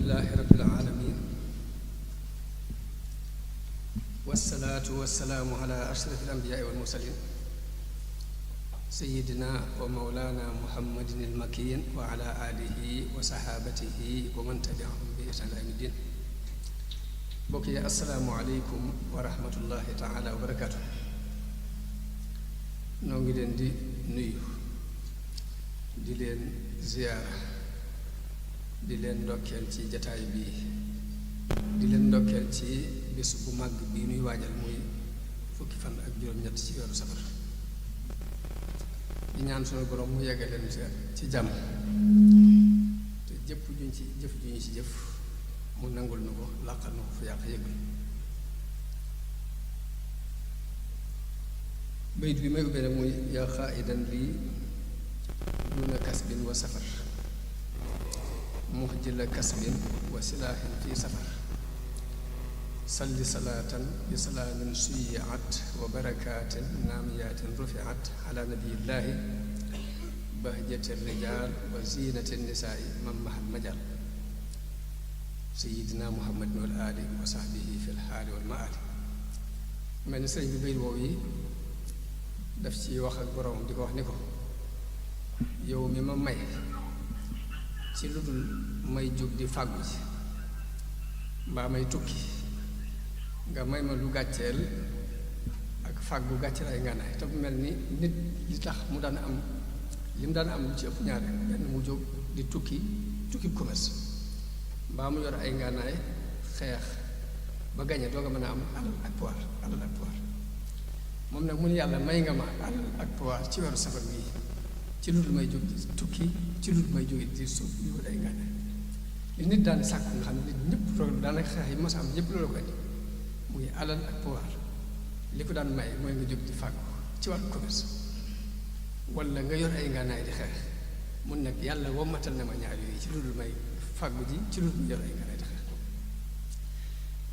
alhamdulilahi rabbil alamin wassalaatu wassalaamu ala ashrafil anbiyaai wal mursalin sayyidina wa mawlana muhammadin al makin wa ala alihi wa sahabatihi wa man tabi'ahum bi ihsan ila yawmi din. mbokk yi assalaamu aleykum wa rahmatullahi taala wa barakaatu. noo ngi leen di nuyu, di leen ziyaara, di leen ndokkeel ci jataay bii, di leen ndokkeel ci bés bu màgg bii nuy waajal muy fukki fan ak juróom-ñett ci weeru safar. di ñaan sunu borom mu yeggal leen ci jàmm te jëf juñ ci jëf mu nangul na ko, làqal na ko fu yàq yëgul. bayit bi may ubbee nag muy yaa xaaidan lii duna kasbin wa safar muxjila kasbin wa silaahin fi safar salli salaatan bi salaamin suyiat wa barakaatin naamiyaatin rufiat ala nabiyillaahi bahjati rijaal wa ziinati nisaai man mahal majaal sayidina muhammadin wal aali wa sahbihi fi lxaali wal maali. mel ni sëriñ bi bayit boobu yi daf ci wax ak boroom di ko wax ni ko yow mi ma may ci lu dul may jóg di fàggu ji mbaa may tukki nga may ma lu gàcceel ak fàggu gàcceel ay ngànnaay te bu mel ni nit li tax mu daan am li mu daan am lu ci ëpp ñaare benn mu jóg di tukki commerce mbaa mu yor ay ngànnaay xeex ba gañe doo nga mën a am alal ak pouvoir moom nag mu ne yàlla may nga ma alal ak pouvoir ci weeru safar bii ci lu dul may jóg di tukki, ci lu dul may jóg di suuf di wut ay ngànnaay li nit daan sàkku nga xam ne nit ñëpp loolu daanaka xeex yi mos a am ñëpp loolu ko indi muy alal ak pouvoir. li ko daan may mooy nga jóg di fàggu ci wàllu commerce wala nga yor ay ngànnaay di xeex. mun nag yàlla wommatal na ma ñaar yooyu ci lu dul may fàggu ji ci lu dul yor ay ngànnaay di xeex.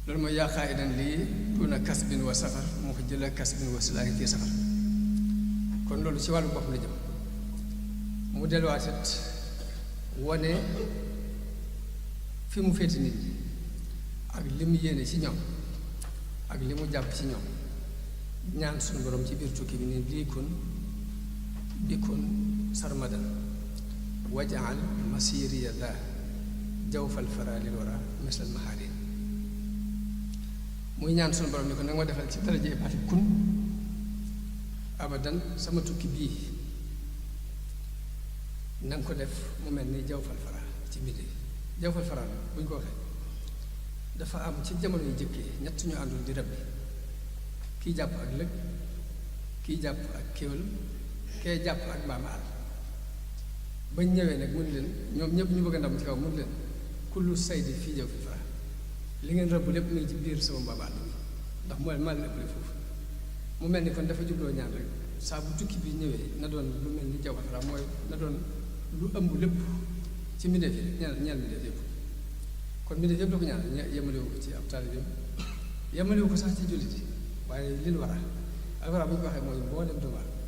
loolu mooy yaa xaaidan lii duna kasbin wa safar mu ko jëla kasbin wa silaahin fii safar. kon loolu ci wàllu bopp la jëm. mu delluwaat it wane fi mu féeti nit ñi ak li mu yéene ci ñoom ak li mu jàpp ci ñoom. ñaan suñu borom ci biir tukki bi ni bikun sarmadan wajaal masiriya la jawfal fara lil wara misal maharin. muy ñaan suñu borom ni ko nag ma defal ci daraje baati kun abadan sama tukki bii na nga ko def mu mel ni jawfal fara ci mbindee. jawfal fara bu ñu ko waxee dafa am ci jamono yu jëkkee ñett ñu àndul di rabbi, kii jàpp ak lëg, kii jàpp ak kéwél, kee jàpp ak mbaam àll. bañ ñëwee nag mun leen ñoom ñëpp ñu bëgg a ndam ci kaw mun leen kullu saydi fii jaw fi fara li ngeen rëbb lépp mu ngi ci biir sama mbaam àll bi ndax mooy maa leen ëppale foofu. mu mel ni kon dafa jubloo ñaan rek saa bu tukki bi ñëwee na doon lu mel ni jaw fara mooy na doon lu ëmb lépp ci mbindeef yi ñeel mbindeef yëpp. kon mbindeef yëpp la ko ñaan yemalewu ko ci ab taalibeem, yemalewu ko sax ci jullit yi, waaye lil wara ak wara bu ñu ko waxee mooy mboolem doomu aadama.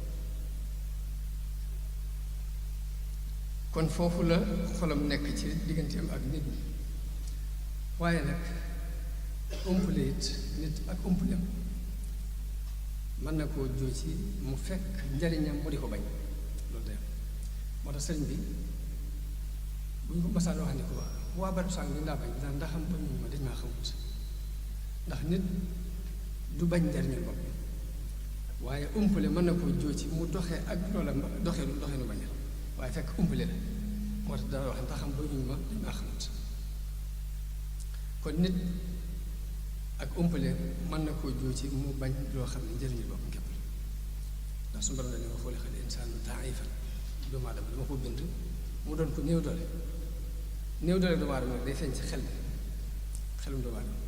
kon foofu la xolam nekk ci digganteem ak nit ñi. waaye nag umpule it nit ak umpuleem mën na koo joo ci mu fekk njariñam mu di ko bañ. loolu day moo tax sëriñ bi bu ñu ko masaan wax ni ko waa barab sàng ñu laa bañ ndax xam bañ ñu ma dañ maa xamut. ndax nit du bañ njariñul bopp waaye umpale mën na koo joo ci mu doxee ak loola doxee nu bañal waaye fekk umpale la moo tax dana wax ndax xam bañuñ ma dañ maa xamut. kon nit ak umpale mën na koo joo ci mu bañ loo xam ne njëriñul boppam képp la. ndax su borom dañu ma xuliqal insaanu da'iifan doomu aadama dama ko bind mu doon ko néew doole doomu aadama day feeñ ci xelum doomu aadama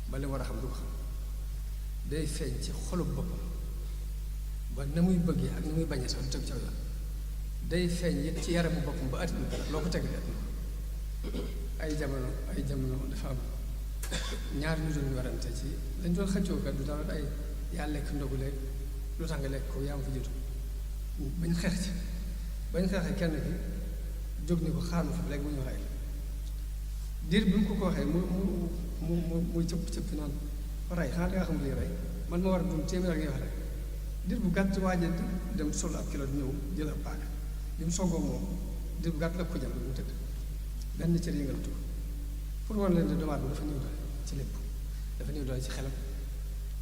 ba li war a xam du ko xam. day feeñ ci xolub boppam ba na muy bëggee ak na muy bañee sax du teg caw yoon. day feeñ it ci yaramu boppam ba atin dara loo ko teg at ay jamono dafa am ñaar ñu doon warante ci dañ doon xëccoo kat du dara ay yaa lekk ndogu lekk lu tax nga lekk ko yaa ma fi jiitu bañ xeexee kenn ki jóg ni ko xaar ma fa léegi mu ñu rey la diir bi mu ko waxee muy cëpp naan rey xanaa da nga xam li rey man ma war a dund téeméer ak wax rek diir bu gàtt waaje dem sol ab kilo ñëw jël ab paaka bi mu songoo moom diir bu gàtt la ko jam mu tëdd benn cër yëngal tu pour wan leen ne doomu aadama dafa néew doole ci lépp dafa néew doole ci xelam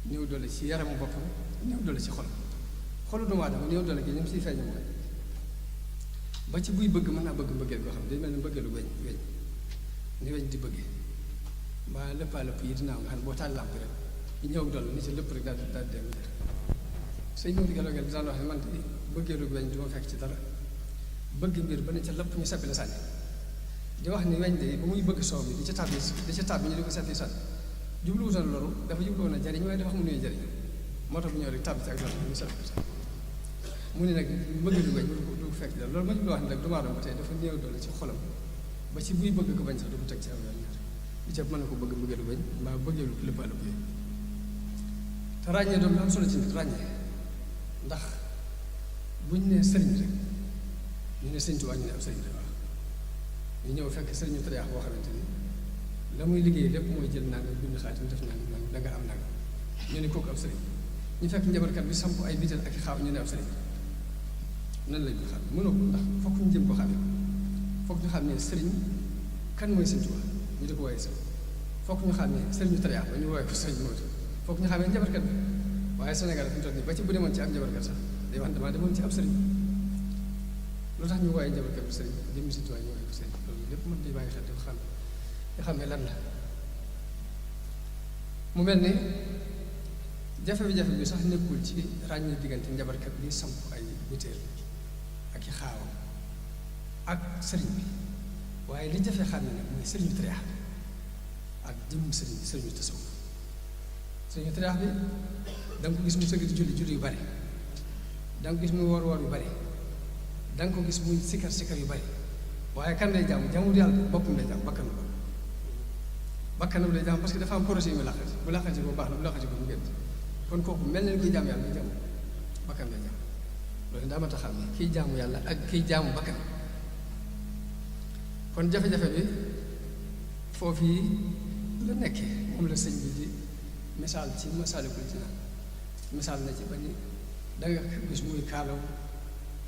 néew doole ci yaramu boppam néew doole ci xolam xolu doomu aadama néew doole gi ñoom siy feeñe mooy ba ci buy bëgg mën naa bëgg mbëggeel goo xam ne day mel ni mbëggeelu weñ ni weñ di bëggee mbaa lëppaa lëpp yi dinaa nga xam ne boo taal làmp rek yi ñëw doole ni ci lépp rek daal dem sëñ Modou Gallo Guèye daan wax ne man de bëggeelu weñ du ma fekk ci dara bëgg mbir ba ne ca lépp ñu seppi la sànni di wax ni weñ de ba muy bëgg soow bi di ca tàbbi ñu di ko seppi sànni jubluwutoon loolu dafa jubluwoon a jariñ waaye dafa xam ne jariñ moo tax bu ñëw rek tàbbi ci ak doole ñu seppi ko sànni mu ne nag bëggeelu weñ du ko fekk dara loolu ma jublu wax ne nag doomu aadama tey dafa néew doole ci xolam ba ci buy bëgg ko bañ sax du ko teg ci aw yoon ñaar li ca mën na ko bëgg bëggeelu bañ mbaa bëggeelu lépp àll bi te ràññee doom lu am solo ci nit ràññee ndax buñ nee sëriñ rek ñu ne sëriñ Tuubaa ñu ne ab sëriñ rek waaw ñu ñëw fekk sëriñu tariyaax boo xamante ni la muy liggéey lépp mooy jël nanga bind xaatim def nanga da nga am nanga ñu ne kooku ab sëriñ ñu fekk njabarkat bi samp ay bital ak xaaw ñu ne ab sëriñ nan lañ ko xam mënoo ko ndax fokk ñu jëm ko xamee fokk ñu xam ne sëriñ kan mooy sëriñ Tuubaa ñu di ko wooyee sëriñ fokk ñu xam ne sëriñu tariyaax ba ñu wooyee ko sëriñ moo fokk ñu xamee njabarkat bi waaye Sénégal fi mu toll nii ba ci bu demoon ci ab njabarkat sax day wax damaa demoon ci ab sëriñ lu tax ñu wooyee njabarkat bi sëriñ jëmmi sëriñ Tuubaa ñu wooyee ko sëriñ loolu lépp mën di bàyyi xel di ko xam nga xam ne lan la mu mel ni jafe-jafe bi sax nekkul ci ràññee diggante njabarkat bi samp ay butéel ak i xaawam ak sëriñ bi waaye li jafe xam ne nag mooy sëriñu tariyaax bi ak jëmm sëriñ bi sëriñu tasawuf sëriñu tariyaax bi da nga ko gis mu sëgg di julli yu bari da nga ko gis muy woor yu bari da nga ko gis muy sikkar yu bari waaye kan lay jàmm jàmmul yàlla boppam lay jàmm bakkanam lay jàmm parce que dafa am projet yu muy làqati bu làqati ko baax na bu làqati ko mu gën kon kooku mel na ni kuy jàmm yàlla muy jàmm bakkan lay jàmm loolu daa ma tax xam ne kiy jaamu yàlla ak kiy jaamu bakkan kon jafe-jafe bi foofu yi la nekkee moom la sëñ bi di misaal ci Masaalikul Jinaan misaal na ci ba ni da nga gis muy kaalaw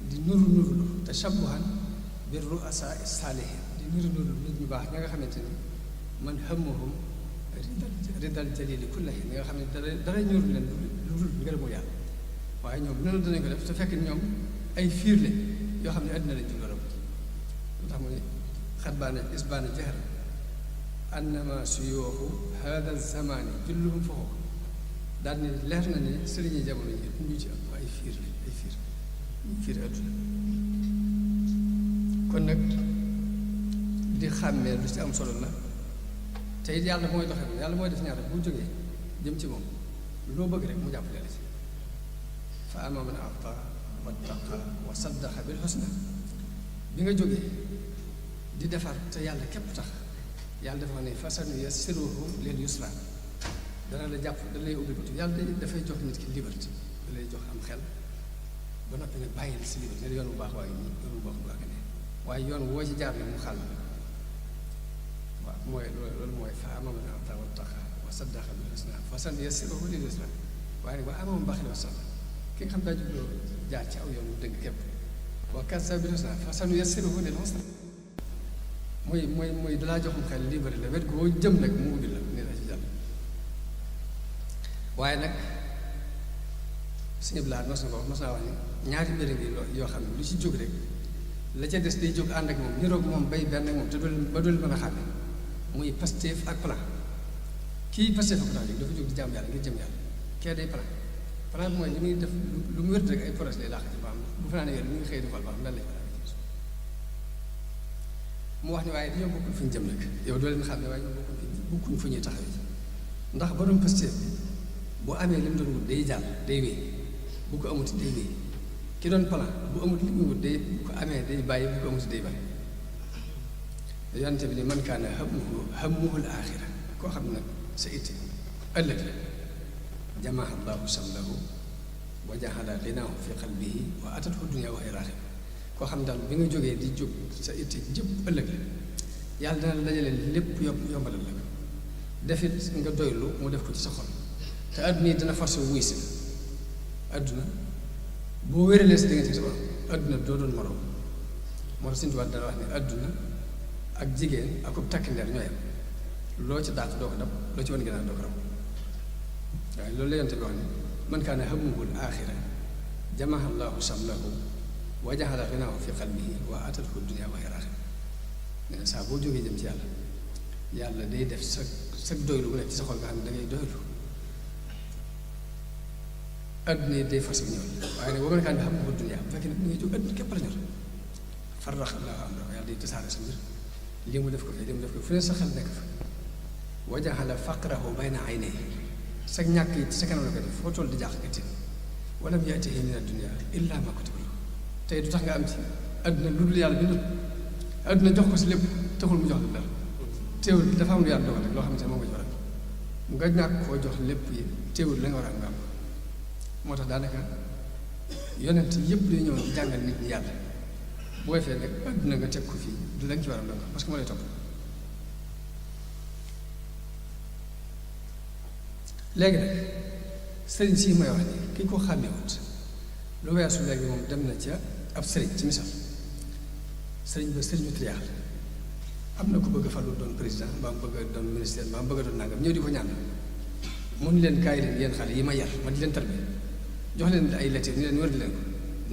di nuru tashabbuhan bir ru'asaa saalihiin di nuru nit ñu baax ña nga xamante ni man hammuhum ridal jalili kullahi ñi nga xam ne dara ñorul leen lu dul ngërëmu yàlla waaye ñoom noonu danañ ko def te fekk ñoom ay fiir le yoo xam ne àddina lañ ci loolu ndax mu ne xat baana isbaana jahra annama suyooxu hada zamani julluhum foofu daal ni leer na ne sëriñi jamono yi ñu ci ëpp ay fiir àdduna kon nag di xàmmee lu ci am solo la te it yàlla mooy doxe bi yàlla mooy def ñaar bu jógee jëm ci moom loo bëgg rek mu jàppale la ci fa amma man a'ta wattaqa wa saddaqa bil husna bi nga jógee di defar te yàlla képp tax yàlla dafa ne fasanuyassiruhu lil yusra dana la jàpp da lay ubbi ko yàlla dafay jox nit ki liberté da lay jox am xel ba noppi nag bàyyi si liberté ne yoon bu baax waaye nii yoon bu baax bu baax ne waaye yoon woo ci jaar ne mu xàll waaw mooy loolu mooy fa amma man a'ta wattaqa wa saddaqa bil husna fasanuyassiruhu lil yusra waaye nag wa amma man baxila wa salla ki nga xam daa jubloo jaar ci aw yoon wu dëgg képp wa kazzaba bil husna fasanuyassiruhu lil usra mooy dalaa joxum xel libéré la wet goo jëm nag mu ubbi la ne la ci jàll waaye nag suñu bilaat mas naa wax ne ñaari mbir ngi yoo xam ne lu ci jóg rek la ca des day jóg ànd ak moom niroog moom bay benn ak moom te dul mën a xàmme muy Pastef ak plan kii Pastef ak plan dafa jóg di jàmm yàlla ngir jëm yàlla kee day plan bi mooy li muy def lu mu wér rek ay projet lay laax ci ba am bu fa naa ne yéen ñu ngi xëy di fal ba am lan lañ mu wax ni waaye dañoo bokkul fu ñu jëm nag yow doo leen xam ne waaye ñoo bokkuñ fu ñuy taxawee ndax borom Pastef bi boo amee li mu doon wut day jàll day wéy bu ko amuti day wéy ki doon plan bu amut li muy wut day bu ko amee day bàyyi bu ko amuti day bàyyi yonente bi ni man kaana hammuhu al-aaxira koo xam nag sa itte ëllëg la jamaa Allahu samlahu wa jaxala ginaahu fi qalbihi wa atathu dunya wa hiya raaxiba koo xam daal bi nga jógee di jóg sa itte jëpp ëllëg la yàlla dana la dajale lépp yombalal la ko defit nga doylu mu def ko ci sa xol te àdduna yi dina forcé wuy si la àdduna boo wéralee si diggante sa borom àdduna doo doon moroom moo tax Sëñ Tuubaa dana wax ne àdduna ak jigéen ak ub takk ndeer ñoo yem loo ci dàq doo ko dab loo ci wan ginnaaw doo ko rab waaye loolu la yonte bi wax ne man kaana hammuhul aaxira jamaha llaahu samlahu wa jaxala ginaahu fi qalbihi wa atathu dunya wa hiya raaxira nee na saa boo jógee jëm ci yàlla yàlla day def sa doylu bu nekk ci sa xol nga xam ne da ngay doylu adduna yi day fas ñëw waaye nag waman kaana hammuhu dunya bu fekkee ne mu ngi jóg adduna képp la ñor farraxa llaahu amrahu yàlla day tasaare sa mbir lii mu def ko fii lii mu def ko fu ne sa xel nekk fa wa jaxala faqrahu bayna aynayhi sa ñàkk yi ci sa kanam la ko def foo toll di jàq ka tin walam yaatihi min ad-dunya illa ma kutiba lahu tey du tax nga am ci adduna lu dul yàlla bindul adduna jox ko si lépp taxul mu jox la dara teewul dafa am lu yàlla dogal rek loo xamante ne moom nga jox rek nga ñàkk koo jox lépp yi teewul la nga war a nga am moo tax daanaka yonent yëpp day ñëw di jàngal nit ñi yàlla booy fee nag adduna nga teg ko fii du la nga ci war a doon parce que moo lay topp léegi nag sëriñ si may wax ni ki ko xàmmewut lu weesu léegi moom dem na ca ab sëriñ ci misaal sëriñ ba sëriñu triyaal am na ku bëgg a falu doon président mbaa mu bëgg a doon ministère mbaa mu bëgg a doon nangam ñëw di ko ñaan mun leen kaay leen yéen xale yi ma yar ma di leen tarbi jox leen ay lettre ni leen wér di leen ko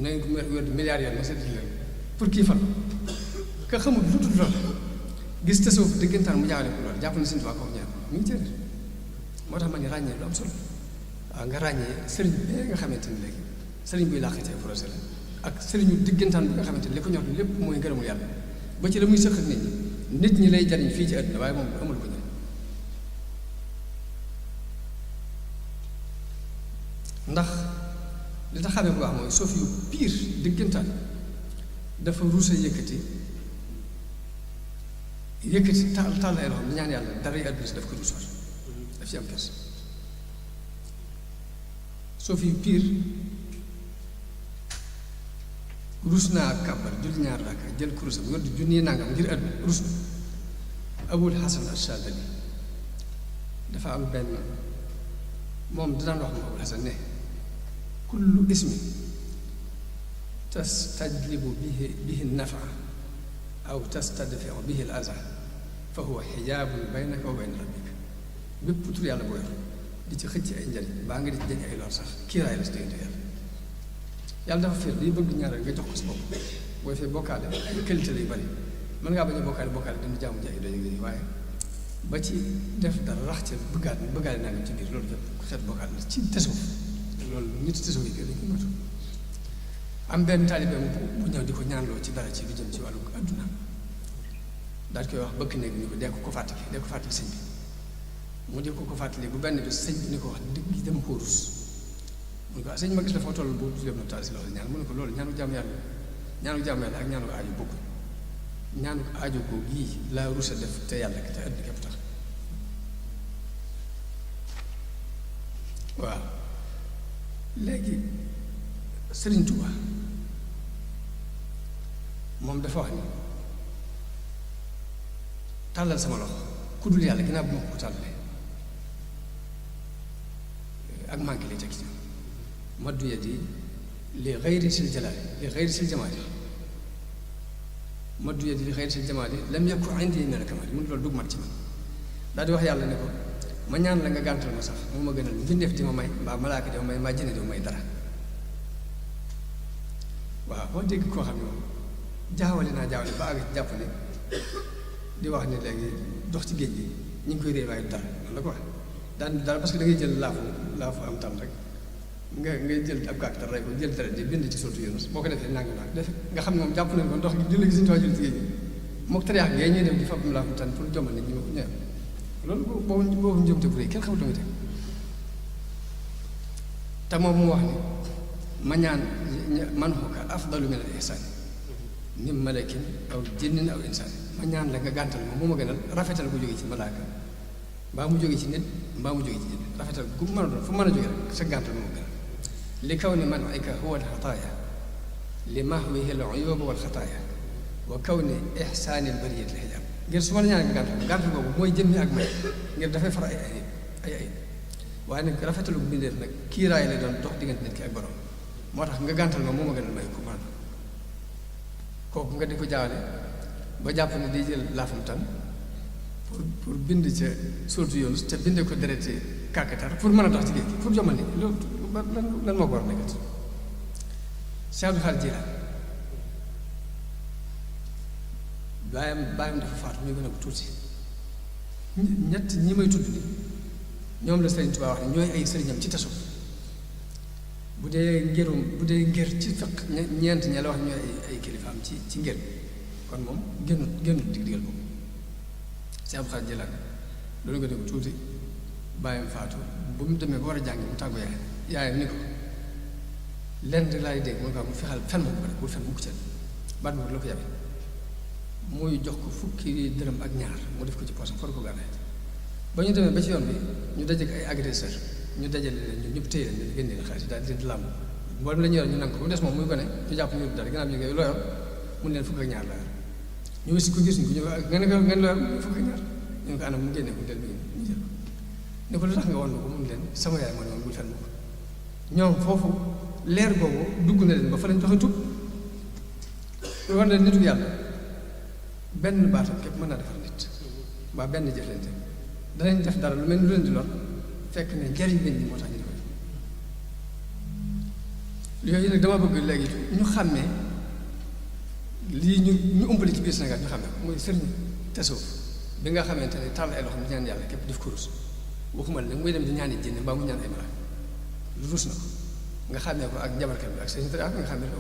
na ngeen ko wér milliards yoon ma seet leen pour kii fal ka xamul lu dul loolu gis te suuf diggantaan mu jaawale ko loolu jàpp na Sëriñ Tuubaa ko ñaan mi ngi jënd moo tax ma ne ràññee lu am solo waaw nga ràññee sëriñ bi nga xamante ni léegi sëriñ buy làq ci ay projet la ak sëriñu diggantaan bi nga xamante ni li ko ñor lépp mooy ngërëmul yàlla ba ci la muy sëq ak nit ñi lay jariñ fii ci àdduna waaye moom amul ko ñëw ndax li tax xamee bu baax mooy soof yu piir diggantaan dafa ruuse yëkkati taal ay loxo di ñaan yàlla dara yi àdduna si daf ko ruus war daf ci am kers soof yu piir rus naa kàbbar julli ñaar raaka jël kurusam yor di junni nangam ngir àdduna rus na Abul Hasan Ash-Shadili dafa am benn moom dinaan wax moom Abul Hasan ne kullu ismin tastajlibu bihi nafa aw tastadfiu bihi al-aza fa huwa xijaabun baynaka wa bayna rabbika bépp tur yàlla boo yor di ci xëcc ay njariñ baa nga di ci jañ ay lor sax kiiraay la si diggante yàlla yàlla dafa fiir liy bëgg ñaareel nga jox ko si bopp booy fee bokkaale ay qualité yu bari mën ngaa bañ a bokkaale dem jaamu jaay doy waaye ba ci def dara rax ca bëggaale naa nga ci biir loolu lépp xeet bokkaale la ci tasawuf loolu nit tasawuf yi dañ ko moytu am benn taalibe bu ñëw di ko ñaanloo ci dara ci lu jëm ci wàllu adduna daal koy wax bëgg néeg ni ko dee ko fàttali sëñ bi mu di ko fàttali bu benn bi sëñ bi ni ko wax dëgg dem ko rus mu ne ko sëñ ma gis la foo toll boo dem na taal si loolu ñaan mu ne ko loolu ñaanu jàmm yàlla ak ñaanu aaju bokk ñaanu aaju ko gii laa rus a def te yàlla te àdduna képp tax waaw léegi Sëriñ Tuuba moom dafa wax ni tàllal sama loxo ku dul yàlla ginnaaw bu ma ko tàllalee ak manqué lay teg ci maddu yadi li xayri sil jalaali li xayri sil jamaali maddu yadi li xayri sil jamaali lam yakku indi min al kamaali mun loolu dug mat ci man daal di wax yàlla ne ko ma ñaan la nga gàntal ma sax moo ma gënal mbindeef di ma may mbaa malaaka di ma may mbaa jinne di ma may dara waaw boo dégg koo xam ne moom jaawale ba àgg ci jàpp ne di wax ne léegi dox ci géej gi ñu ngi koy réer waaye dara man la ko wax daan dara parce que da ngay jël laafu am tam rek ngay jël ab gàkk rey ko jël dara di bind ci surtout Yunus boo ko defee nangam naa def nga xam ne moom jàpp nañ ko ndox gi julli gi suñu jël ci géej gi mook tariyaax ngay ñuy dem di fab laafu tan pour jomal nit ñi ma ñëw loolu boobu njëmte bu rëy kenn xamul tamit te moom mu wax ni ma ñaan man xuka afdalu min al ihsaani min malakin aw jinnin aw insaani ma ñaan la nga gàntal ma moo ma gënal rafetal gu jóge ci malaaka mbaa mu jóge ci nit mbaa mu jóge ci jinn rafetal gu mën a doon fu mën a jóge rek sa gàntal moo ma gënal li kaw ni man ayka huwa al xataaya li mahwihi al uyuba wal xataaya wa kaw ni ihsaani al bariyati al xijaab ngir su ma la ñaan gàntal boobu mooy jëmmi ak may ngir dafay far ay waaye nag rafetalu mbindeef nag kiiraay lay doon dox diggante nit ki ak borom moo tax nga gàntal ma moo ma gënal may ku man kooku nga di ko jaawale ba jàpp ne day jël laafam tan pour bind ca surtout yoonu te bindee ko dereti kàkkatar pour mën a dox ci géej gi pour jomal nit loolu lan moo ko war a nekkat Cheikh Abdou Khadre Jilaan baayam dafa faatu muy gën a bu tuuti ñett ñi may tudd ñoom la Sëriñ Tuubaa wax ne ñooy ay sëriñam ci tasawuf bu dee ngir ci fiq ñeent ña la wax ñooy ay kilifaam ci ngir kon moom génnut digal boobu Cheikh Abdou Khadre Jilaan loolu nga dégg tuuti bàyyam faatu bu mu demee ba war a jàngi mu tàggu yaayam ni ko lenn rek laay dégg mu ko mu fexal fen moom ko rek bul fen mukk cel baat boobu la ko yabe muy jox ko fukki dërëm ak ñaar mu def ko ci poosam for ko gànnaay ba ñu demee ba ci yoon bi ñu daje ay agresseur ñu dajale leen ñun ñëpp téye leen ñu génne leen xaalis daal di leen làmb mboolem la ñu yor ñu nangu ko bu des moom muy gone ñu jàpp ñu dara gannaaw bi ñu loo yor mun leen fukk ak ñaar la yor ñu wisi ko gisuñ ko ñu ngeen loo yor fukk ak ñaar ñu ko anam mu génne ko del mi ñu jël ne ko lu tax nga woon ko mun leen sama yaay moo ne woon bul fen ko ñoom foofu leer boobu dugg na leen ba fa lañ doxe tub war na nitu yàlla benn baatam képp mën naa defar nit mbaa benn jëflante danañ def dara lu mel ni lu leen di lor fekk ne njariñ leen ñi moo tax ñu di ko def yooyu nag dama bëgg léegi ñu xàmmee lii ñu umpale ci biir Sénégal ñu xàmmee ko mooy sëriñ tasawuf bi nga xamante ne tàll ay loxo di ñaan yàlla képp def ko rus waxuma ne muy dem di ñaani jénne mbaa mu ñaan ay mara lu rus na ko nga xàmmee ko ak njabarkat bi ak sëriñ tara nga xàmmee ko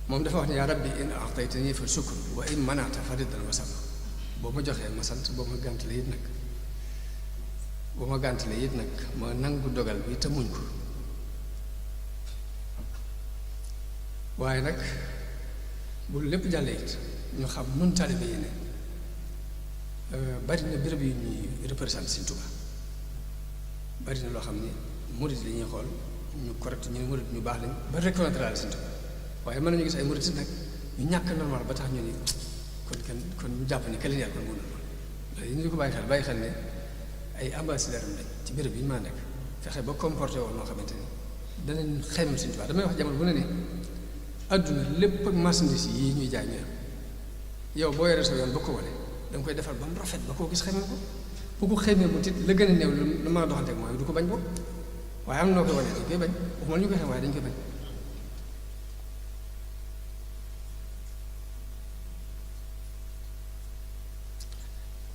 moom dafa wax ne yaa rabbi in a'taytani fa shukr wa in mana'ta fa riddan wa sama boo ma joxee ma sant boo ma gàntalee it nag ma nangu dogal bi te muñ ko waaye nag bu lépp jàllee it ñu xam nun taalibe yi ne bari na béréb yu ñuy représenté Sëriñ Tuubaa bari na loo xam ne murid li ñuy xool ñu correct ñu ne murid ñu baax lañ ba reconnaître la Sëriñ Tuubaa waaye mën nañu gis ay murid nag ñu ñàkk normal ba tax ñu ni kon ñu jàpp ne kële kon mu normal loolu ñu di ko bàyyi xel ne ay ambassadeur am lañ ci béréb yi ñu maa nekk fexe ba comporté woon noo xamante ni danañ xaymal Sëriñ Tuubaa damay wax jamono bu ne ni adduna lépp ak marchandise yi ñuy jaay ñu yow boo yoree sa yoon ba ko wane da nga koy defal ba mu rafet ba koo gis xaymal ko bu ko xaymee mu tit la gën a néew lu mën a doxante ak mooy du ko bañ ko waaye am noo koy wane dañ koy bañ waxuma ñu koy xam waaye dañ koy bañ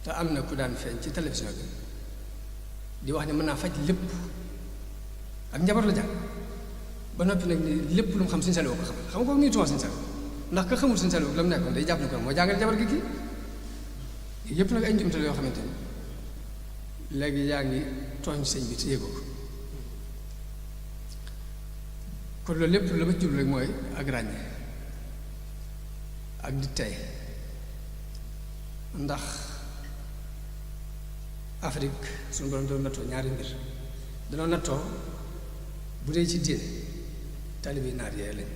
te am na ku daan feeñ ci télévision bi di wax ne mën naa faj lépp ak njabar la jàng ba noppi nag ni lépp lu mu xam Sëriñ Saliou ko xamal xam nga ko muy tuuma Sëriñ Saliou ndax ka xamul Sëriñ Saliou la mu nekkoon day jàpp ne ko moo jàngal njabar gi kii yëpp nag ay njumtal yoo xamante ni léegi yaa ngi tooñ sëñ bi te yëgoo ko kon loolu lépp la ma jublu rek mooy ak ràññee ak di tey ndax Afrique suñu borom doon nattoo ñaari mbir danoo nattoo bu dee ci diine taalibe naar yee lañ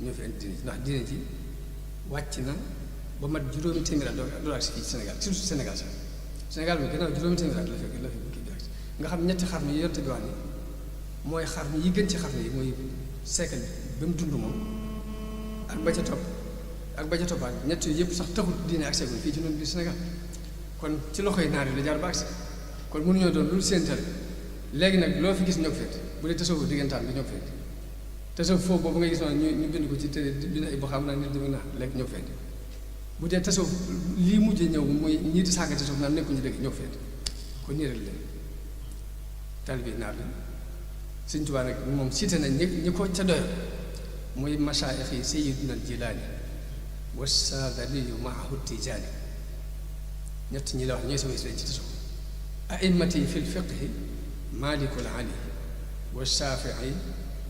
ñoo fi indi diine ndax diine ji wàcc na ba mat juróomi téeméer at doo ak si fii Sénégal surtout Sénégal sax Sénégal bi gannaaw juróomi téeméer at la fekk kii bi nga xam ñetti xarnu yi yorte bi wax ni mooy xarnu yi gën ci xarnu yi mooy siècle bi mu dund moom ak ba ca topp ak ba ca toppaat ñett yooyu yëpp sax taxul diine ak seegul fii ci noonu bi Sénégal kon ci loxo yi naar yi la jaar ba agsi kon mënuñoo doon lu seen tale léegi nag loo fi gis ñoo ko féet bu dee tasawuf diggantaan bi ñoo ko féet tasawuf foofu boobu nga gis noonu ñu bind ko ci te bind ay boo xam naa nit dama naa léegi ñoo ko féet bu dee tasawuf lii mujjee ñëw muy ñii di saaga tasawuf naan nekkuñu dëgg ñoo ko féet kon nii rek leen taalibe naar la Sëriñ Tuubaa nag moom cité nañ ñi ko ca doyal muy masaayix yi Sayyidina Jilaani wa Saadaliyu maahu Tijaani ñett ñi la wax ñooy sama sëriñ ci tasawuf a'immati fi lfiqhi Maalikul Ali wa Shaafi'i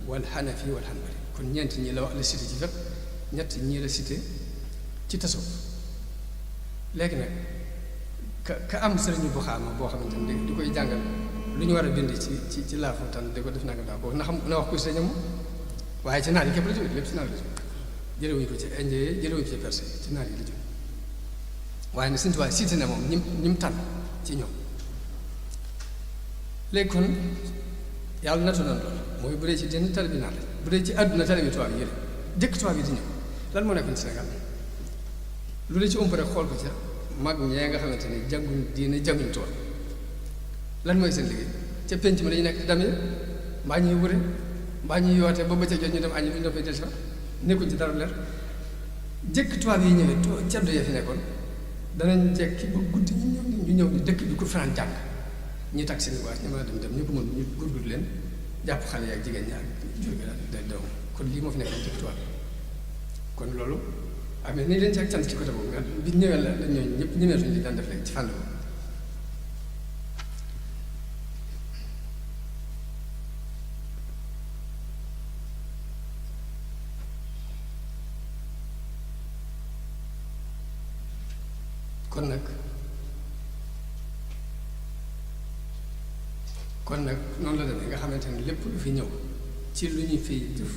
wal Hanafi wal Hanbali kon ñeent ñi la wax la cité ci fiqh ñett ñii la cité ci tasawuf léegi nag ka am sëriñu bu xaama boo xamante ne di koy jàngal lu ñu war a bind ci laafu tan di ko def nanga daa boobu na wax kuy sëriñam waaye ci naar yi képp la jóge lépp ci naar yi la jóge jëlewuñu ko ci indien jëlewuñu ko ci perse ci naar yi la jóge waaye ne Sëñ Tuubaa cité na moom ñim tànn ci ñoom léegi kon yàlla nattu na lool mooy bu dee ci dina tali bi naan la bu dee ci àdduna tali bi tubaab yi yële jëkk tubaab yi di ñëw lan moo nekkoon Sénégal lu dee ci ëmb rek xool ko ca mag ñee nga xamante ni jànguñ diine jànguñ tool lan mooy seen liggéey ca penc ma dañu nekk di damee mbaa ñuy wure mbaa ñuy yoote ba bëccëg jot ñu dem añi bi ñu dafay del si nekkuñ ci dara leer jëkk tubaab yi ñëwee ceddo ya fi nekkoon danañ jekki ba guddi ñu ñëw ni dëkk bi ku fanaan jàng ñi takk seen waas ñu mën a dem ñu ko mën ñu gurgur leen jàpp xale yi ak jigéen ñi ak jur gi daal doom kon lii moo fi nekkoon jëkk tubaab kon loolu amee ni leen ci ak cant ci côté boobu nga bi ñëwee la dañ ñëw ñëpp ñëmeetuñ li daan def léegi ci fànn boobu kon nag noonu la demee nga xamante ne lépp lu fi ñëw ci lu ñuy fiy jëf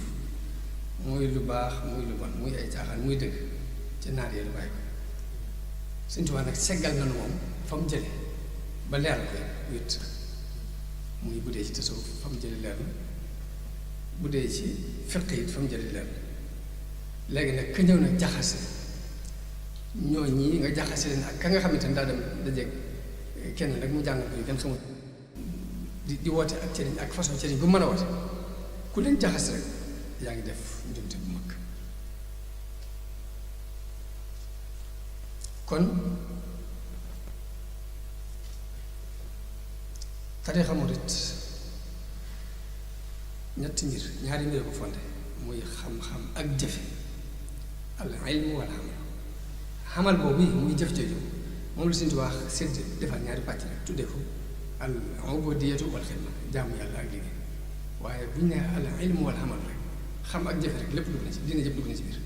muy lu baax muy lu bon muy ay caaxaan muy dëgg ci naar yi lu bàyyi ko Sëñ Tuubaa nag seggal nanu moom fa mu jële ba leeral ko wét muy bu dee ci tasawuf fa mu jële leer na bu dee ci fiq it fa mu jële leer na léegi nag ka ñëw nag jaxase ñoo ñii nga jaxase leen ak ka nga xamante ne daa dem dajeeg kenn rek mu jàng ko kenn xamul di woote ak cëriñ ak façon cëriñ bu mën a woote ku leen jaxas rek yaa ngi def njumte bu mag kon tariixa murit ñetti mbir ñaari mbir ko fonde muy xam-xam ak jëfe al ilmu wal amal xamal boobu muy jëf jooju moom la Sëñ Tuubaa sédd defal ñaari pàcc rek tuddee ko al ubudiyatu wal xidma jaamu yàlla ak liggéey waaye bu ñu nee al ilmu wal amal rek xam ak jëfe rek lépp dugg na ci dina jëpp dugg na ci biir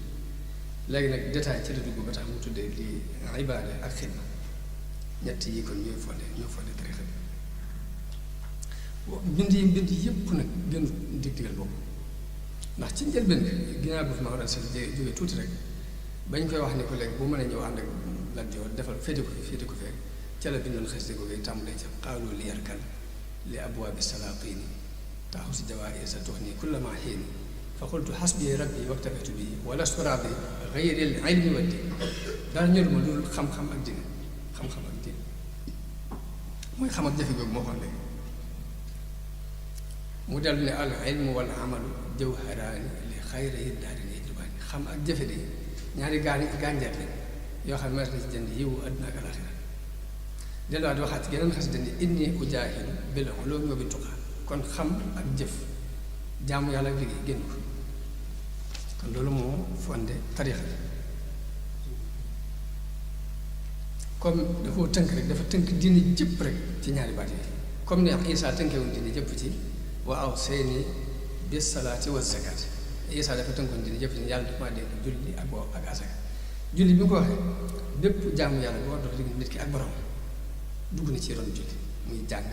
léegi nag détail ci la dugg ba tax mu tuddee lii ibaada ak xidma ñett yi kon ñooy fondé tariixa bi bind yépp nag gën dig-digal boobu ndax ci njëlbéen bi ginnaaw bi fi ma war a seen jógee tuuti rek bañ koy wax ni ko léegi bu mën a ñëw ànd ak Lat Joor defal féete ko fee ca la bindoon xasida ko tàmbalee ca qaalu li yarkan li abwaabi salaatini taaxu si jawaahir sa tuxni kullama xiini fa qultu xasbi rabbi waktafatu bi wala surabi gayril ilmi wa din dara ñor ma dul xam-xam ak dina xam-xam ak dina mooy xam ak jafe googu moo xoon léegi mu dellu ne al ilmu wal amalu jawharaani li xayri daarayni yajlubaani xam ak jëfe de ñaari gànjar lañ yoo xam ne mas na ci jënd yiwu àdduna ak alaxira delluwaat waxaat geneen xasida ni inni ujaahidu bil ulumi wa bit tuqaa kon xam ak jëf jaamu yàlla ak liggéey génn ko kon loolu moo fondé tariixa bi comme dafa tënk rek dafa tënk diine jëpp rek ci ñaari baat yi comme ni Isaa tënkewoon diine jëpp ci wa awsayni bis salaati wa zakaati Isaa dafa tënkoon diine jëpp ci yàlla dafa maa dégg julli ak boo ak asaka julli bi nga ko waxee bépp jaamu yàlla boo dox digg nit ki ak borom dugg na ci ron julli muy jàng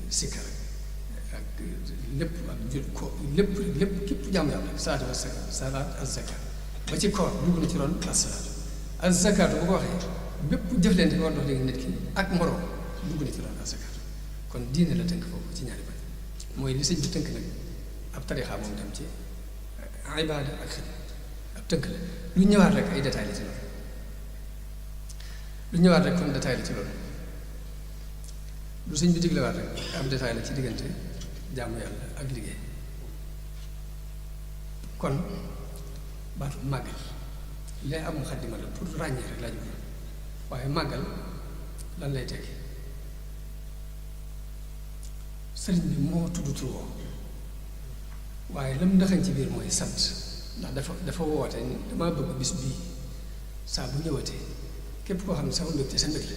sikkar ak lépp ak jul ko lépp képp jaamu yàlla salaatu wa salaat ak zakat ba ci koor dugg na ci ron as-salaatu az-zakaatu bu ko waxee bépp jëflante bi war dox digg nit ki ak moroom dugg na ci ron az-zakaatu kon diine la tënk foofu ci ñaari bañ mooy li sëñ bi tënk nag ab tariixa moom dem ci ibaada ak xidma ab tënk la lu ñëwaat rek ay détails la ci loolu lu ñëwaat rek kon détail la ci loolu lu sëñ bi diglewaat rek am détail la ci diggante jaamu yàlla ak liggéey kon baatu màggal lee am muxaddima la pour ràññee rek laa jublu waaye màggal lan lay tekki sëriñ bi moo tudd tur woo waaye lam ndaxañ ci biir mooy sant ndax dafa woote ni damaa bëgg bis bii saa bu ñëwatee képp koo xam ne sama mbégte sa mbég la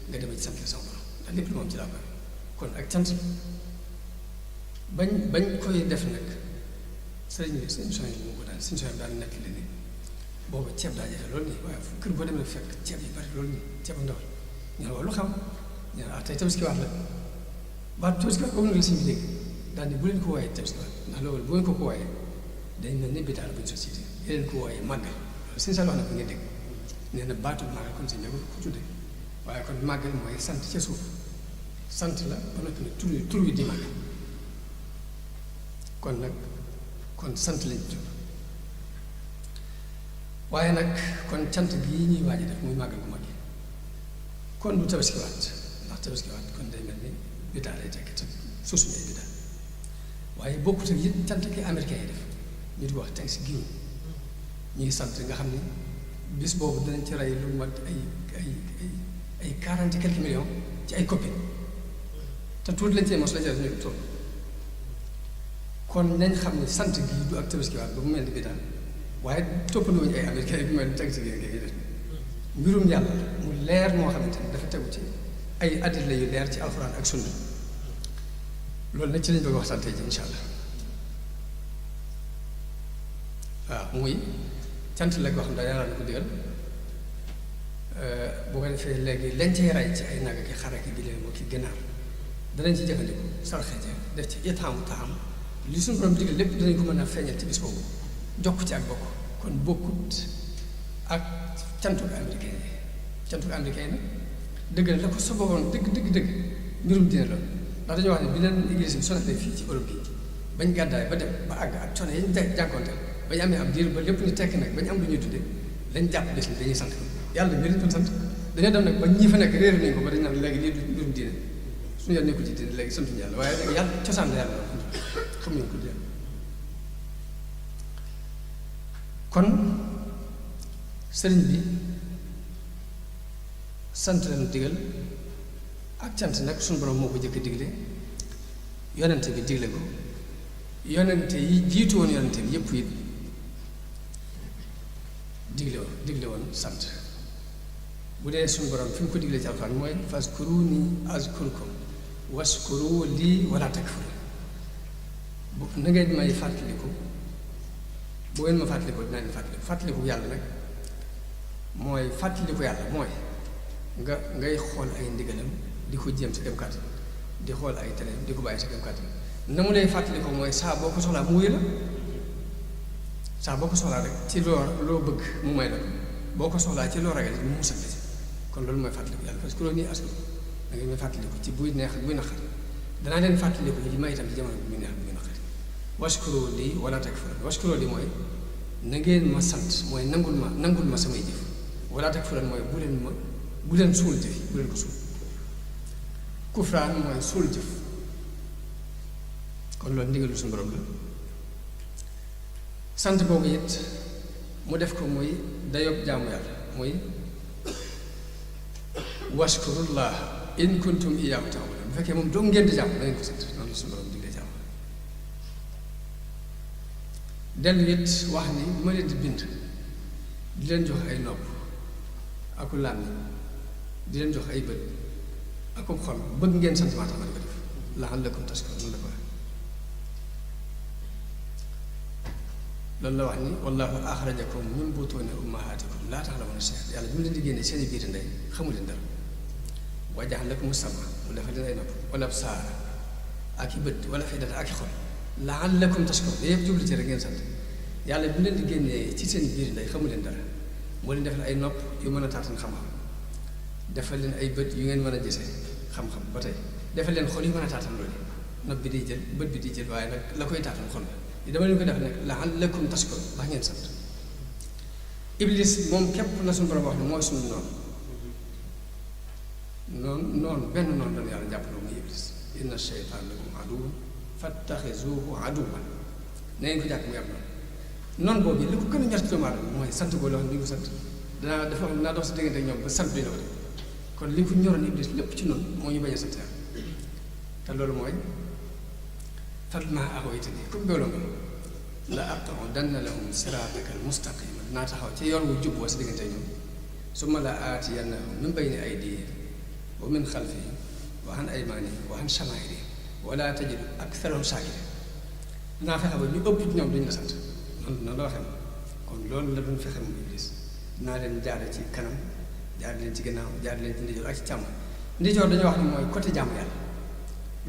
nga demee ci sant la sama borom ndax lépp lu moom ci laa bëgg kon ak cant bañ koy def nag sëriñ bi suñu soñ bi moo ko daan suñu soñ bi daan nekk li ni boobu ceeb daa jafe loolu nii waaye kër boo demee fekk ceeb yi bari loolu nii ceeb ndaw ñu ne waaw lu xam ñu ne tey tabaski waat la baat tabaski waat comme na la sëñ bi dégg daal ni bu leen ko wooyee tabaski waat ndax loolu bu ngeen ko wooyee day mel ni bitaal buñ société yi leen ko wooyee màggal loolu sëñ Sall wax na ko ngeen dégg nee na baatu màggal kon sëñ bi ko tudde waaye kon màggal mooy sant ca suuf sant la ba noppi nag tur wi di màggal kon nag kon sant lañ tudd waaye nag kon cant gii ñuy waaj a def muy màggal bu mag yi kon du tabaskiwaat ndax tabaskiwaat kon day mel ni bidaa lay tekki te suusuñu ay bidaa waaye bokkut ak it cant ki américain yi def ñu di ko wax Thanksgiving ñu ngi sant nga xam ne bis boobu danañ ci rey lu mat ay 40 quelques millions ci ay copines te tuuti lañ cee mos la ca ñu toll kon nañ xam ne sant gii du ak tabaskiwaat ba mu mel ni bidaa waaye toppandoo ñu ay américain bi mel ni Thanksgiving gi def mbirum yàlla mu leer moo xamante ni dafa tegu ci ay adilla yu leer ci alxuraan ak sunna loolu nag ci lañ bëgg wax sante ji insha allah waaw muy cant la koo xam ne yàlla na ko digal boo ko defee léegi lañ cay rey ci ay nag ki xar ak gileem ki ganaar danañ ci jëfandiku sarxe ja def ci itaamu taam li suñu borom digal lépp danañ ko mën a feeñal ci bis boobu jokk ci ak bokk kon bokkut ak cantuk américain yi cantuk américain yi nag dëgg la ko sobowoon dëgg mbirum dina la ndax dañoo wax ne bi leen église bi sonatee fii ci Europe bi bañ gàddaay ba dem ba àgg ak coono yañ jànkonteel bañ amee am diir ba lépp ni tekk nag bañ am lu ñuy tuddee lañ jàpp bis ni dañuy sant ko yàlla mi leen doon sant dañoo dem nag ba ñii fa nekk réer nañ ko ba dañ naan léegi lii du mbirum diine suñu yoon nekkul ci diine léegi santuñu yàlla waaye nag yàlla cosaan la yàlla xam ñu ko diine kon sëriñ bi sant lañu digal ak cant nag suñu borom moo ko jëkk digle yonente bi digle ko yonente yi jiitu woon yonente bi yépp it digle woon sant bu dee suñu borom fi mu ko diglee ci alxuraan mooy fazkuruni azkurkum waskuru lii wala takfur bu na ngeen may fàttaliku bu ngeen ma fàttaliku dinaa leen fàttaliku yàlla nag mooy fàttaliku yàlla mooy ngay xool ay ndigalam di ko jéem sa kem kàttan di xool ay tere di ko bàyyi sa kem kàttan na mu lay fàttaliku mooy saa boo ko soxlaa mu wuyu la saa boo ko soxlaa rek ci loo bëgg mu may la ko boo ko soxlaa ci loo ragal mu musal la ci kon loolu mooy fàttaliku yàlla parce que loolu nii askan da ngeen may fàttaliku ci buy neex buy naqar danaa leen fàttaliku li may itam ci jamono bi muy neex bi muy naqar waskuroo lii wala takfurun waskuroo lii mooy na ngeen ma sant mooy nangul ma samay jëf wala takfurun mooy bu leen suul jëf yi bu leen ko suul kufraan mooy suul jëf kon loolu ndigalu suñu borom la sant boobu it mu def ko muy dayob jaamu yàlla muy washkurullah in kuntum iyyaahu ta'buduun bu fekkee moom doo ngeen di jàmm da ngeen ko sant noonu la suñu borom diglee jàmm dellu it wax ni bu ma leen di bind di leen jox ay nopp aku làmmiñ di leen jox ay bët akub xol bëgg ngeen sant maa tax ma di ko def la'allakum tashkuruun noonu la ko wax loolu la wax ni wallaahu axrajakum min butuuni ummahaatikum laa ta'lamuuna shay'an yàlla bi mu leen di génne seen i biir ndey xamu leen dara wa ja'ala lakumu sam'a mu defal leen ay nopp wala absaar ak i bët wala af'idatan ak i xol la'allakum tashkuruun yëpp jublu ci rek ngeen sant yàlla bi mu leen di génnee ci seen biir ndey xamu leen dara moo leen defal ay nopp yu mën a taatan xam-xam defal leen ay bët yu ngeen mën a gisee xam-xam ba tey defal leen xol yu mën a taatan loolu nopp bi di jël bët bi di jël waaye nag la koy taatan xol dama leen ko def nag la'allakum tashkuruun ndax ngeen sant iblis moom képp la suñu borom wax ne mooy suñu noonu benn noonu dañu yàlla jàppaloo muy iblis inna shaytaana lakum aduwwun fattaxizuuhu aduwwan na ngeen ko jàpp mu yàlla noonu boobu li ko gën a ñor ci doomu aadama mooy sant boo loo xam ne ko sant danaa dox sa diggante ak ñoom ba sant duñu la ko def kon li ko ñoroon iblis lépp ci noonu moo ñu bañ a sant yàlla te loolu mooy falammaa aghwaytanii comme beewloo nga la aqudanna lahum siraatakal mustaqiim dinaa taxaw ci yoon wu jub sa diggante ñoom summa la aatiyannahum min bayni aydihim wa min xalfihim wa an aymaanihim wa an shamaa'ilihim wa laa tajidu aktharahum shaakiriin dinaa fexe ba ñu ëpp ci ñoom duñu la sant noonu la waxee kon loolu la doon fexe moom Iblis dinaa leen jaare ci kanam jaar leen ci gannaaw jaar leen ci ndijoor ak ci càmm ndijoor dañoo wax ne mooy côté jàmm yàlla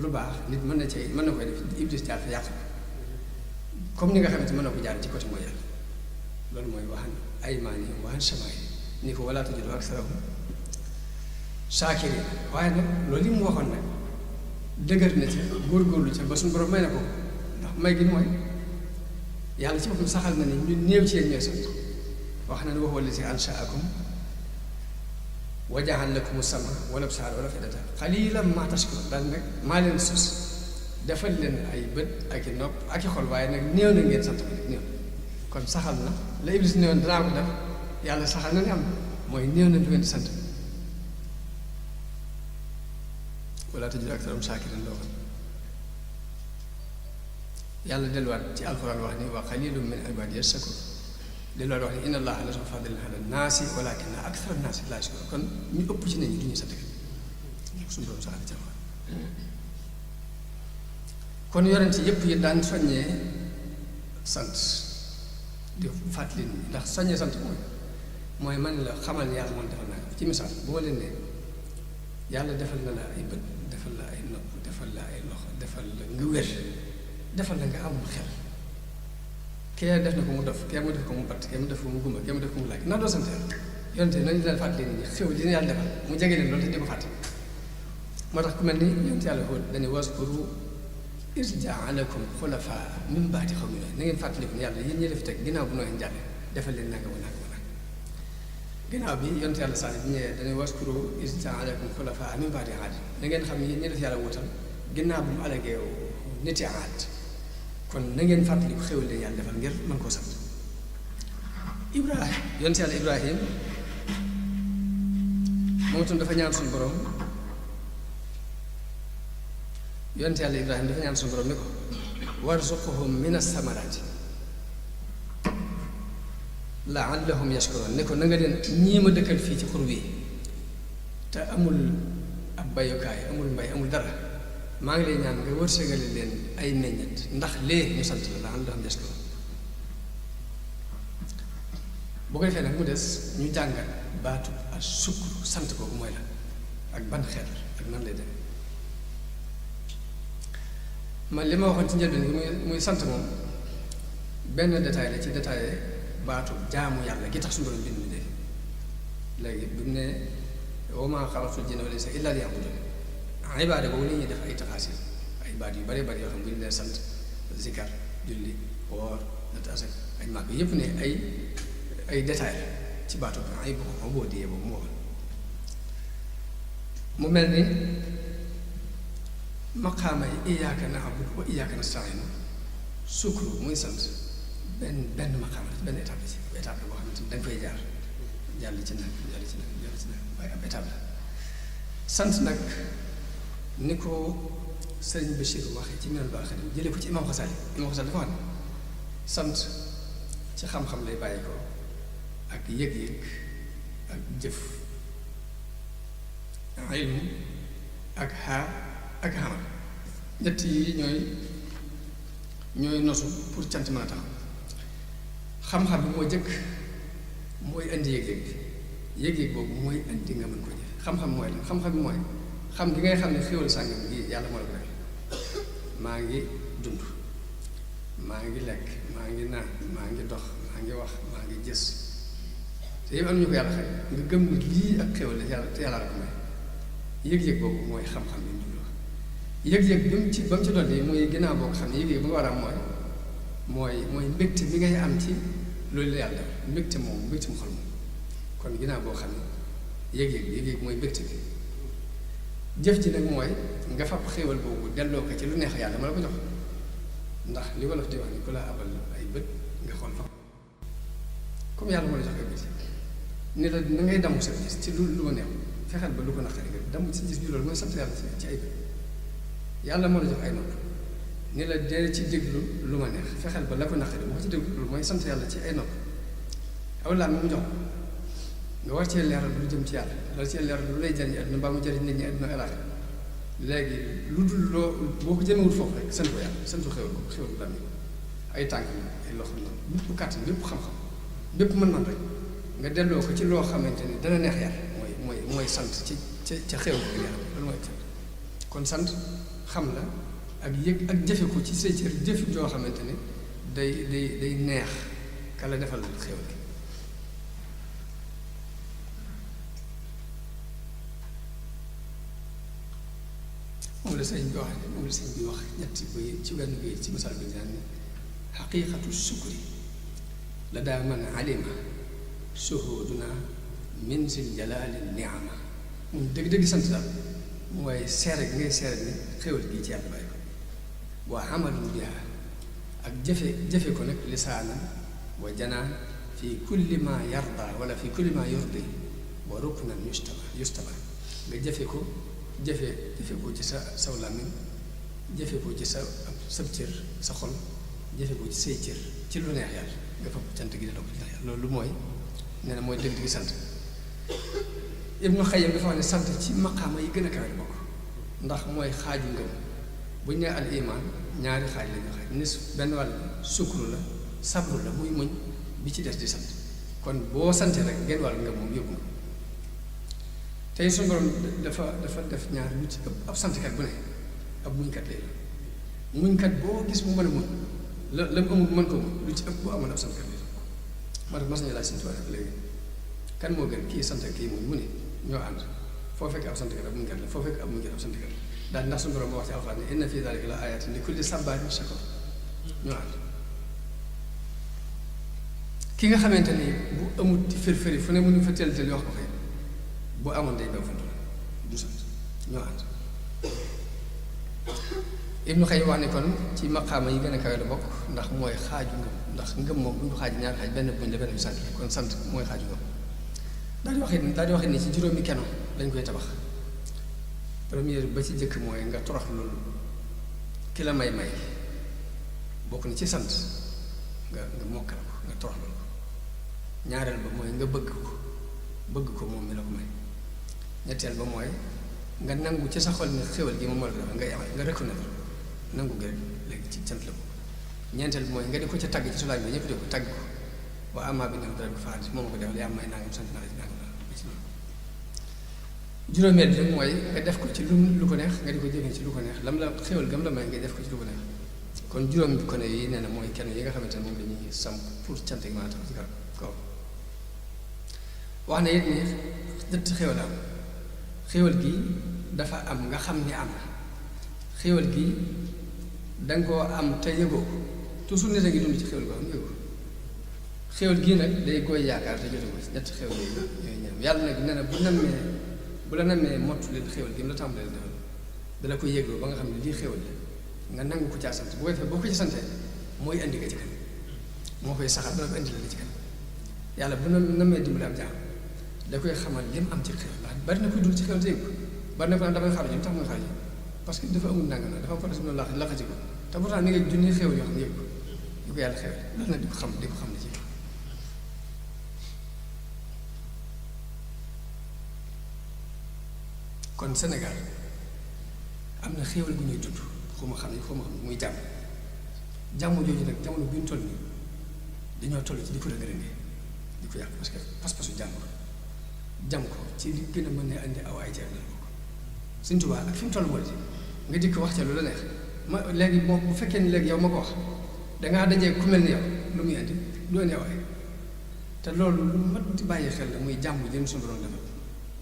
lu baax nit mën na koy def Iblis jaar fa yàq comme ni nga xamante mën na ko jaar ci côté mooy yàlla loolu mooy waxan aymaanihim wa an shamaa'ilihim ni ko wala tajidu aksarahum shaakiriin waaye nag loolu li mu waxoon nag dëgër na ca góorgóorlu ca ba suñu borom may na ko ndax may gi mooy yàlla ci boppam saxal na ni ñu néew ci yéen ñooy sant wax na ne huwa allazi ansha'akum wa ja'ala lakum as-sam'a wal absaara wal af'idata qaliilan maa tashkuruun daal nag maa leen sos defal leen ay bët ak i nopp ak i xol waaye nag néew na ngeen sant ko néew kon saxal na la Iblis néewoon danaa ko def yàlla saxal na ne am na mooy néew na lu ngeen di sant wala tajidu aksarahum shaakiriin loo xam yàlla delluwaat ci alxuraan wax ni wa qaliilun min ibaadiya shakuur delluwaat wax ni inna allaha lazuu fadlin ala naasi walaakinna aksara naasi laa yashkuruun kon ñu ëpp ci nit ñi du ñuy sant suñu borom saxal ci alxuraan kon yonent yépp yi daan soññee sant di fàttali nit ñi ndax soññee sant mooy man la xamal ni yàlla man defal naa ko ci misaal bu ma leen ne yàlla defal na la ay bët defal la ay nopp defal la ay loxo defal la nga wér defal la nga amul xel kee def na ko mu dof kee mu def ko mu batt kee mu def ko mu gumba kee mu def ko mu laaj ndax doo sant yàlla yonte nañu leen fàttali nit ñi xew li yàlla defal mu jege leen loolu te di ko fàtte moo tax ku mel ni yonte yàlla Huud dañuy waskuru iz ja'alakum xulafaa min ba'di qawmi Nuuh na ngeen fàttaliku ne yàlla yéen ñi def teg ginnaaw bu nooy jàlle defal leen nanga wa nanga wa nanga ginnaaw bi yonte yàlla Saalih bi ñëwee dañuy waskuru iz ja'alakum xulafaa min ba'di Aad na ngeen xam ne yéen ñi def yàlla wutal ginnaaw bu mu alagee niti Aad kon na ngeen fàttaliku xéwal leen yàlla defal ngir mën koo sant Ibrahim yonte yàlla Ibrahim moom itam dafa ñaan suñu borom yonte yàlla Ibrahim dafa ñaan suñu borom ni ko warzuqhum min as-samaraati la'allahum yashkuruun ne ko na nga leen ñii ma dëkkal fii ci xur wi te amul ab bayukaay amul mbay amul dara maa ngi lay ñaan nga wërsëgale leen ay meññet ndax lee ñu sant la la'allahum yashkuruun bu ko defee nag mu des ñu jàngat baatu ak sukkur sant kooku mooy la ak ban xeet ak nan lay dem man li ma waxoon ci njëlbeen gi muy sant moom benn détail la ci détaillé baatu jaamu yàlla gi tax suñu borom bind mi dee léegi bi mu ne wa maa xalaqtul jinna wal insa illaa liya'buduun ibaada boobu la ñuy def ay taxaasil ay baat yu bari bari yoo xam bu ñu leen sant zikar julli woor natt asak ay màgg yépp ne ay détail ci baatu ay boo ko boo diyee boobu moo waxoon mu mel ni maqaama yi iyyaaka na'budu wa iyyaaka nasta'iin sukru muy sant benn maqaama la benn étape la ci étape la boo xamante ni danga fay jaar jàll ci nag jàll ci nag jàll ci nag waaye ab étape la sant nag ni ko sëriñ Bachir waxee ci Minanul Baaqil jëlee ko ci Imaam Xasaali dafa wax ne sant ci xam-xam lay bàyyi ko ak yëg-yëg ak jëf ilmu ak xaar ak xamal ñett yi ñooy nosu pour cant mën a tax xam-xam bi moo jëkk mooy indi yëg-yëg bi yëg-yëg boobu mooy indi nga mën ko jëf xam-xam mooy lan xam-xam bi mooy xam gi ngay xam ne xéwal sàngam gi yàlla moo la ko def maa ngi dund maa ngi lekk maa ngi naan maa ngi dox maa ngi wax maa ngi gis te yëpp am ñu ko yàlla xëy nga gëm ni lii ak xéwal la yàlla te yàlla la ko may yëg-yëg boobu mooy xam-xam bi mu dund yëg-yëg bi mu ci ba mu ci dolli muy ginnaaw boo ko xam ne yëg-yëg bu nga war a am mooy mbégte bi ngay am ci loolu la yàlla def mbégte mu xol moom kon ginnaaw boo xam ne yëg-yëg mooy mbégte bi jëf ji nag mooy nga fab xéwal boobu delloo ko ci lu neex yàlla ma la ko jox ndax li wolof di wax ni ku la abal ay bët nga xool fa comme yàlla moo la jox ay bët ni la na ngay damm sa gis ci lu ma neex fexeel ba lu ko naqari nga damm ci gis bi loolu mooy sant yàlla ci ay bët yàlla moo la jox ay nopp ni la dee ci déglu lu ma neex fexeel ba la ko naqari bu ko ci déglu loolu mooy sant yàlla ci ay nopp aw laa mu jox nga war cee leeral lu jëm ci yàlla war cee leeral lu lay jariñ àdduna mbaa mu jariñ nit ñi àdduna alaaxira léegi lu dul loo boo ko jëmewul foofu rek sant ko yàlla sant ko xéwal ko lam ay tànk ay loxo noonu bépp kàttan bépp xam-xam bépp mën-mën rek nga delloo ko ci loo xamante ni dana neex yàlla mooy sant ca xéwal ko yàlla loolu mooy sant kon sant xam la ak yëg ak jëfe ko ci say cër jëfi joo xamante ni day neex ka la defal xéwal gi moom la sëñ bi wax moom la sëñ bi wax ñetti bay ci wenn bay ci misaal bi daan ne xaqiqatu sukuri la daa man alima shuhuduna min sil jalaali niama moom dëgg-dëgg sant daal mooy seere gi ngay seere ni xéwal gi ci yàlla bàyyi ko waa amalun biha ak jëfe ko nag lisaanan wa janaan fi kulli ma yarda wala fi kulli ma yurdi wa ruknan yustaba nga jëfe ko ci sa saw làmmiñ jëfe ko ci sab cër sa xol jëfe ko ci say cër ci lu neex yàlla nga fab cant gi delloo ko ci neex yàlla loolu mooy nee na mooy dëgg gi sant Ibnu Xayyim dafa wax ne sant ci maqaama yi gën a kawe bokk ndax mooy xaaju ngëm bu ñu nee al iman ñaari xaaj la ñu xaaj nis benn wàll sukru la sabru la muy muñ bi ci des di sant kon boo santee rek genn wàll ngëm moom yóbbu nga tey suñu borom dafa def ñaar lu ci ëpp ab santkat bu ne ab muñkat lay la muñkat boo gis mu mën a muñ la mu amul mën ko muñ lu ci ëpp boo amoon ab santkat lay moo tax mas nañu laaj Sëñ Tuubaa léegi kan moo gën kii sant kii muñ mu ne ñoo ànd foo fekk ab santkat ab muñkat la foo fekk ab muñkat ab santkat la daal ndax suñu borom moo wax ci alxuraan ne inna fi daalika la aayatin li kulli sabbaarin shakuur ñoo ànd ki nga xamante ni bu amut ci fër-fëri fu ne mënu fa teel wax ko fay bu amoon day daw fantu la du sant ñoo ànd Ibnu Xayyim wax ne kon ci maqaama yi gën a kawe la bokk ndax mooy xaaju ngëm ndax ngëm moom bu ñu ko xaaj ñaari xaaj benn buñ la benn bi sant kon sant mooy xaaju ngëm daal di wax ni ci juróomi keno dañ koy tabax première ba ci jëkk mooy nga torox loolu ki la may bokk na ci sant nga mokkal ko nga torox loolu ko ñaareel ba mooy nga bëgg ko moom mi la ko may ñetteel ba mooy nga nangu ci sa xol ni xéwal gi moom moo la ko nga reconnaître nangu gi rek léegi ci sant la ko ñeenteel bi mooy nga di ko ca tagg ci sulaay bi ñëpp di ko tagg ko waa amaa bi nag dara bi faati moom ko defal yaa may nangam sant naa la ci nangam la ci noonu juróomeel bi nag mooy nga def ko ci lu ko neex nga di ko jëfee ci lu ko neex lam la xéwal gam la may nga def ko ci lu ko neex kon juróom bi ko ne yi nee na mooy kenn yi nga xamante ne moom la ñuy samp pour cant gi mën a tax ci kaw wax na it ni ñetti xéwal am xéwal gi dafa am nga xam ni am na xéwal gi danga koo am te yëgoo ko toujours nit a ngi dund ci xéwal goo xam yëgoo ko xéwal gii nag day koy yaakaar te jote ko ci ñetti xéwal yooyu ñoom yàlla nag nee na bu la nammee mottu leen xéwal gi mu la tàmbalee defal dala ko yëgloo ba nga xam ne lii xéwal la nga nangu ko caa sant bu koy fee boo ko ci santee mooy indi nga ci kan moo koy saxal dana ko indi la ci kan yàlla bu nammee dimbali am jaam da koy xamal lim am ci xéwal ndax bari na koy dund ci xéwal te yëg ko bari na ko naan damay xaar ji lu tax muy xaar ji parce que dafa amul nangam dafa am fa des noonu laxati ko te pourtant ni nga junni xéwal yoo xam ne yëg ko di ko yàlla xéwal loolu nag di ko xam ne ci kon Sénégal am na xéwal gu ñuy tudd xuma xam muy jàmm jooju nag jamono bi ñu toll nii dañoo toll ci di ko dëgërëndee di ko yàq parce que pas-pasu jàmm ko ci li gën a mën a indi aw ay ceeb la ko Sëñ Tuubaa ak fi mu toll mooy nga di ko wax ca lu la neex ma léegi moom bu fekkee ni léegi yow ma ko wax dangaa dajee ku mel ni yow lu muy indi lu indi aw ay te loolu lu mat di bàyyi xel la muy jàmm jëm suñu borom defal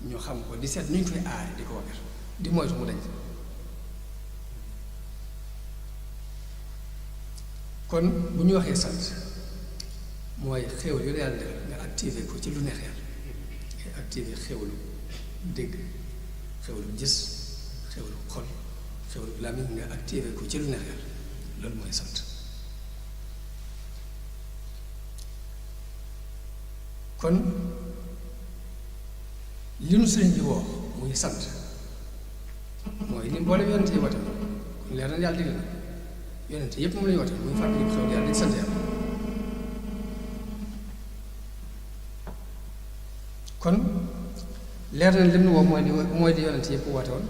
ñoo xam ko di seet nu ñu koy aare di ko wakar di moytu mu dañ kon bu ñu waxee sant mooy xéwal yu la yàlla defal nga activé ko ci lu neex yàlla nga activé xéwalu dégg xéwalu gis xéwalu xol xéwalu làmmiñ nga activé ko ci lu neex yàlla loolu mooy sant kon li nu sëriñ bi woo muy sant mooy ni mboolem yonente yi woote kon leer na yàlla digal na yonente yépp moom la ñu woote muy fàttali xew yàlla dañ sant yàlla kon leer na lim nu woo mooy di yonente yépp woote woon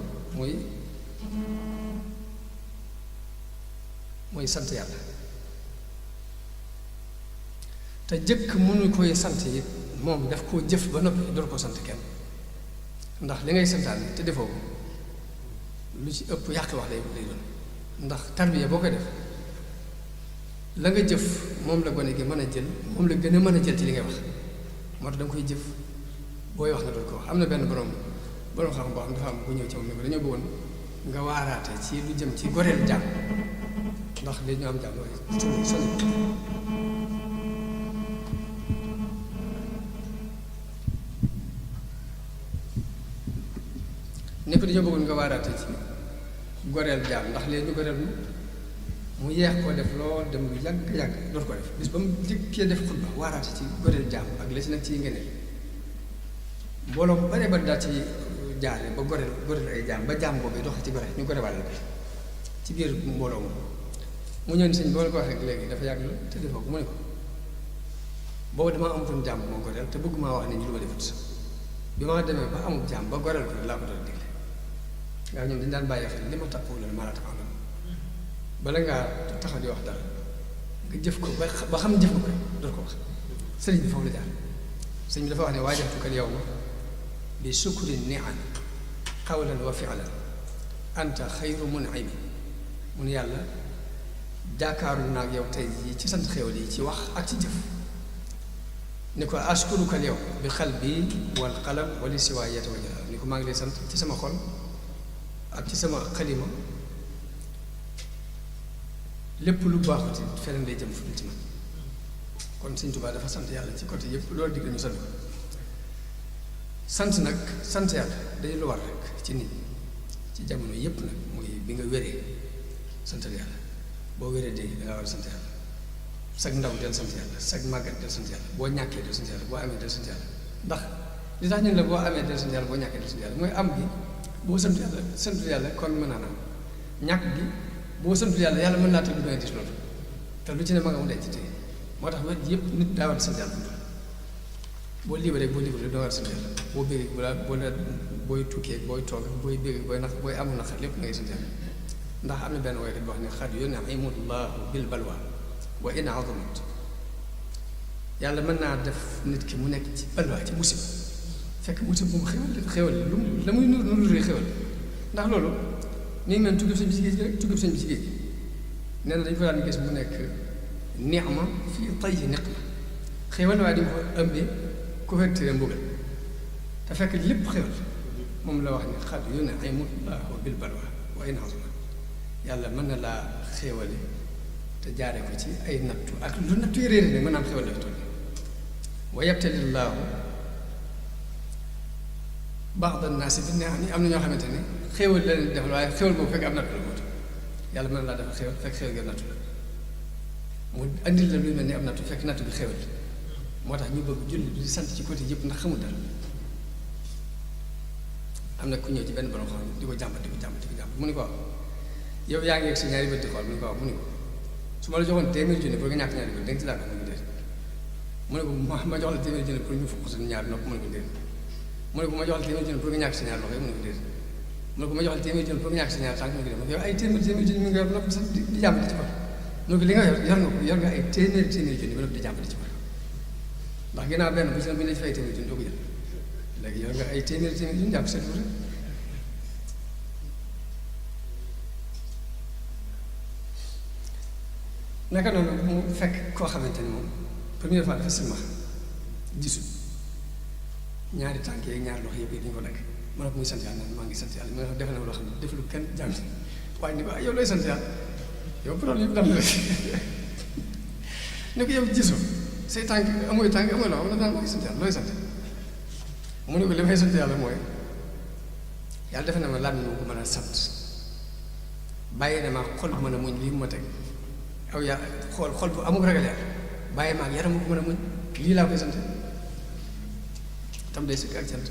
muy sant yàlla te jëkk mënu koy sant yi moom daf koo jëf ba noppi door koo sant kenn ndax li ngay santaane te defoo ko lu ci ëpp yàq wax lay doon ndax tarbiya boo koy def la nga jëf moom la gone gi mën a jël moom la gën a mën a jël ci li ngay wax moo tax da nga koy jëf booy wax nga doon ko wax am na benn borom xam boo xam dafa am bu ñëw ci moom ne ko dañoo bëggoon nga waaraate ci lu jëm ci goreel jàmm ndax li ñu am jàmm waaye soni ñëpp dañoo bëggoon nga waaraate ci goreel jàmm ndax léegi ñu goreel mu yeex koo def lool dem lu yàgg dootu ko def bis ba mu dikkee def xutba waaraate ci goreel jàmm ak la ci nag ci ngeneel mbooloo bu bare ba daal ci jaare ba goreel ay jaam ba jaam boobu dox ci gore ñu gore wàll bi ci biir mbooloo mu ñëw sëñ boo la ko waxee léegi dafa yàgg la te defoo ko mu ne ko boobu damaa amatoon jaam moo goreel te bëgg maa wax ne ñu lu ma defut bi ma demee ba amul jaam ba goreel ko laa ko doon digle nga ñoom dañu daan bàyyi xel li ma tàppoo loolu maa la taxaw loolu bala ngaa taxaw di wax dara nga jëf ko ba xam jëf ko ko doo ko wax sëriñ bi foofu la jaar sëriñ bi dafa wax ne waajabtukal yow ma bi sukri ni'am qawlan wa fi'lan anta xayru mun'imi mun yàlla jaakaaru naag yow tey jii ci sant xéwal yi ci wax ak ci jëf ni ko ashkuruka yow bi qalbi wal qalam wa li siwaayati wa jalal ni ko maa ngi lay sant ci sama xol ak ci sama xalima lépp lu baaxuti feneen day jëm fu dul ci man kon Sëñ Tuubaa dafa sant yàlla ci côté yëpp loolu digg ñu sant ko sant nag sant yàlla day lu war rek ci nit ñi ci jamono yëpp nag muy bi nga wéree santal yàlla boo wéree dee da nga war a sant yàlla sag ndaw del sant yàlla sag màggat del sant yàlla boo ñàkkee del sant yàlla boo amee del sant yàlla ndax li tax ñun la boo amee del sant yàlla boo ñàkkee del sant yàlla mooy am gi boo sant yàlla kon mën naa am ñàkk gi boo sant yàlla yàlla mën naa teg lu gën a dis loolu te lu ci ne ma nga mu denc tey moo tax wet yëpp nit daa war a sant yàlla boo libéré doo war a sant yàlla boo bëggee booy tukkee booy toog booy bëggee booy nax booy amul naqar lépp ngay sant yàlla ndax am na benn woykat boo xam ne xad yun'imullahu bil balwa wa in azamat yàlla mën naa def nit ki mu nekk ci balwa ci musiba fekk musiba bu mu xewal lu la muy nuru xewal ndax loolu ni ngi mel tuggib sëñ bi ci géej gi rek tuggib sëñ bi ci géej gi nee na dañu ko daan gis mu nekk ni'ma fii tayyi niqma xewal waaye di nga ko ëmbee couverture mbugal te fekk lépp xewal moom la wax ne xad yun'imullahu bil balwa wa in azamat yàlla mën na laa xéewale te jaare ko ci ay nattu ak lu nattu yi réer ne mën naa am xéewal dafa toll wa yabtalillaahu ba'da naasi bi ni'am am na ñoo xamante ne xéewal la leen defal waaye xéewal boobu fekk am nattu la moo tax yàlla mën na laa defal xéewal fekk xéewal gi nattu la mu andil la luy mel ni am nattu fekk nattu bi xéewal moo tax ñu bëgg julli di sant ci côté yëpp ndax xamul dara am na ku ñëw ci benn borom xam ne di ko jàmbat mu ni ko yow yaa ngi yegg si ñaari bët di xool mu ne ko waaw mu ne ko su ma la joxoon téeméeri junni pour nga ñàkk ñaari bët da nga ci laaj mu ne ko déet mu ne ko ma jox la téeméeri junni pour ñu fukk sa ñaari nopp mu ne ko déet mu ne ko ma jox la téeméeri junni pour nga ñàkk sa ñaari loxo mu ne ko déet mu ne ko ma jox la téeméeri junni pour nga ñàkk sa ñaari tànk mu ne ko déet yow ay téeméeri junni mi nga yor nopp sax di jàmbati ci ko mu ne ko li nga yor nga ay téeméeri junni ba nopp di jàmbati ci ko ndax ginnaaw benn bu ci ne bu ñu la ci fay téeméeri junni doo ko jël léegi yor nga ay téeméeri junni jàpp seen rek naka noonu mu fekk koo xamante ni moom première fois dafa silmax gisul ñaari tànk yeeg ñaari loxo yëpp dañu ko dagg ma ne ko muy sant yàlla maa ngi sant yàlla ma ne ko defe na loo xam ne defulu kenn jàng waaye ni ko yow looy sant yàlla yow problème yëpp dam la ne ko yow gisoo say tànk amoy loxo wala daal maa ngi sant yàlla looy sant mu ne ko li may sant yàlla mooy yàlla defe na ma làmmiñ moo ko mën a sant bàyyi na ma xol bu mën a muñ lii mu ma teg aw yaa xol bu amul ragal yàlla bàyyi ma ak yaram ko mën a muñ lii laa koy sant tam day sikk ak sant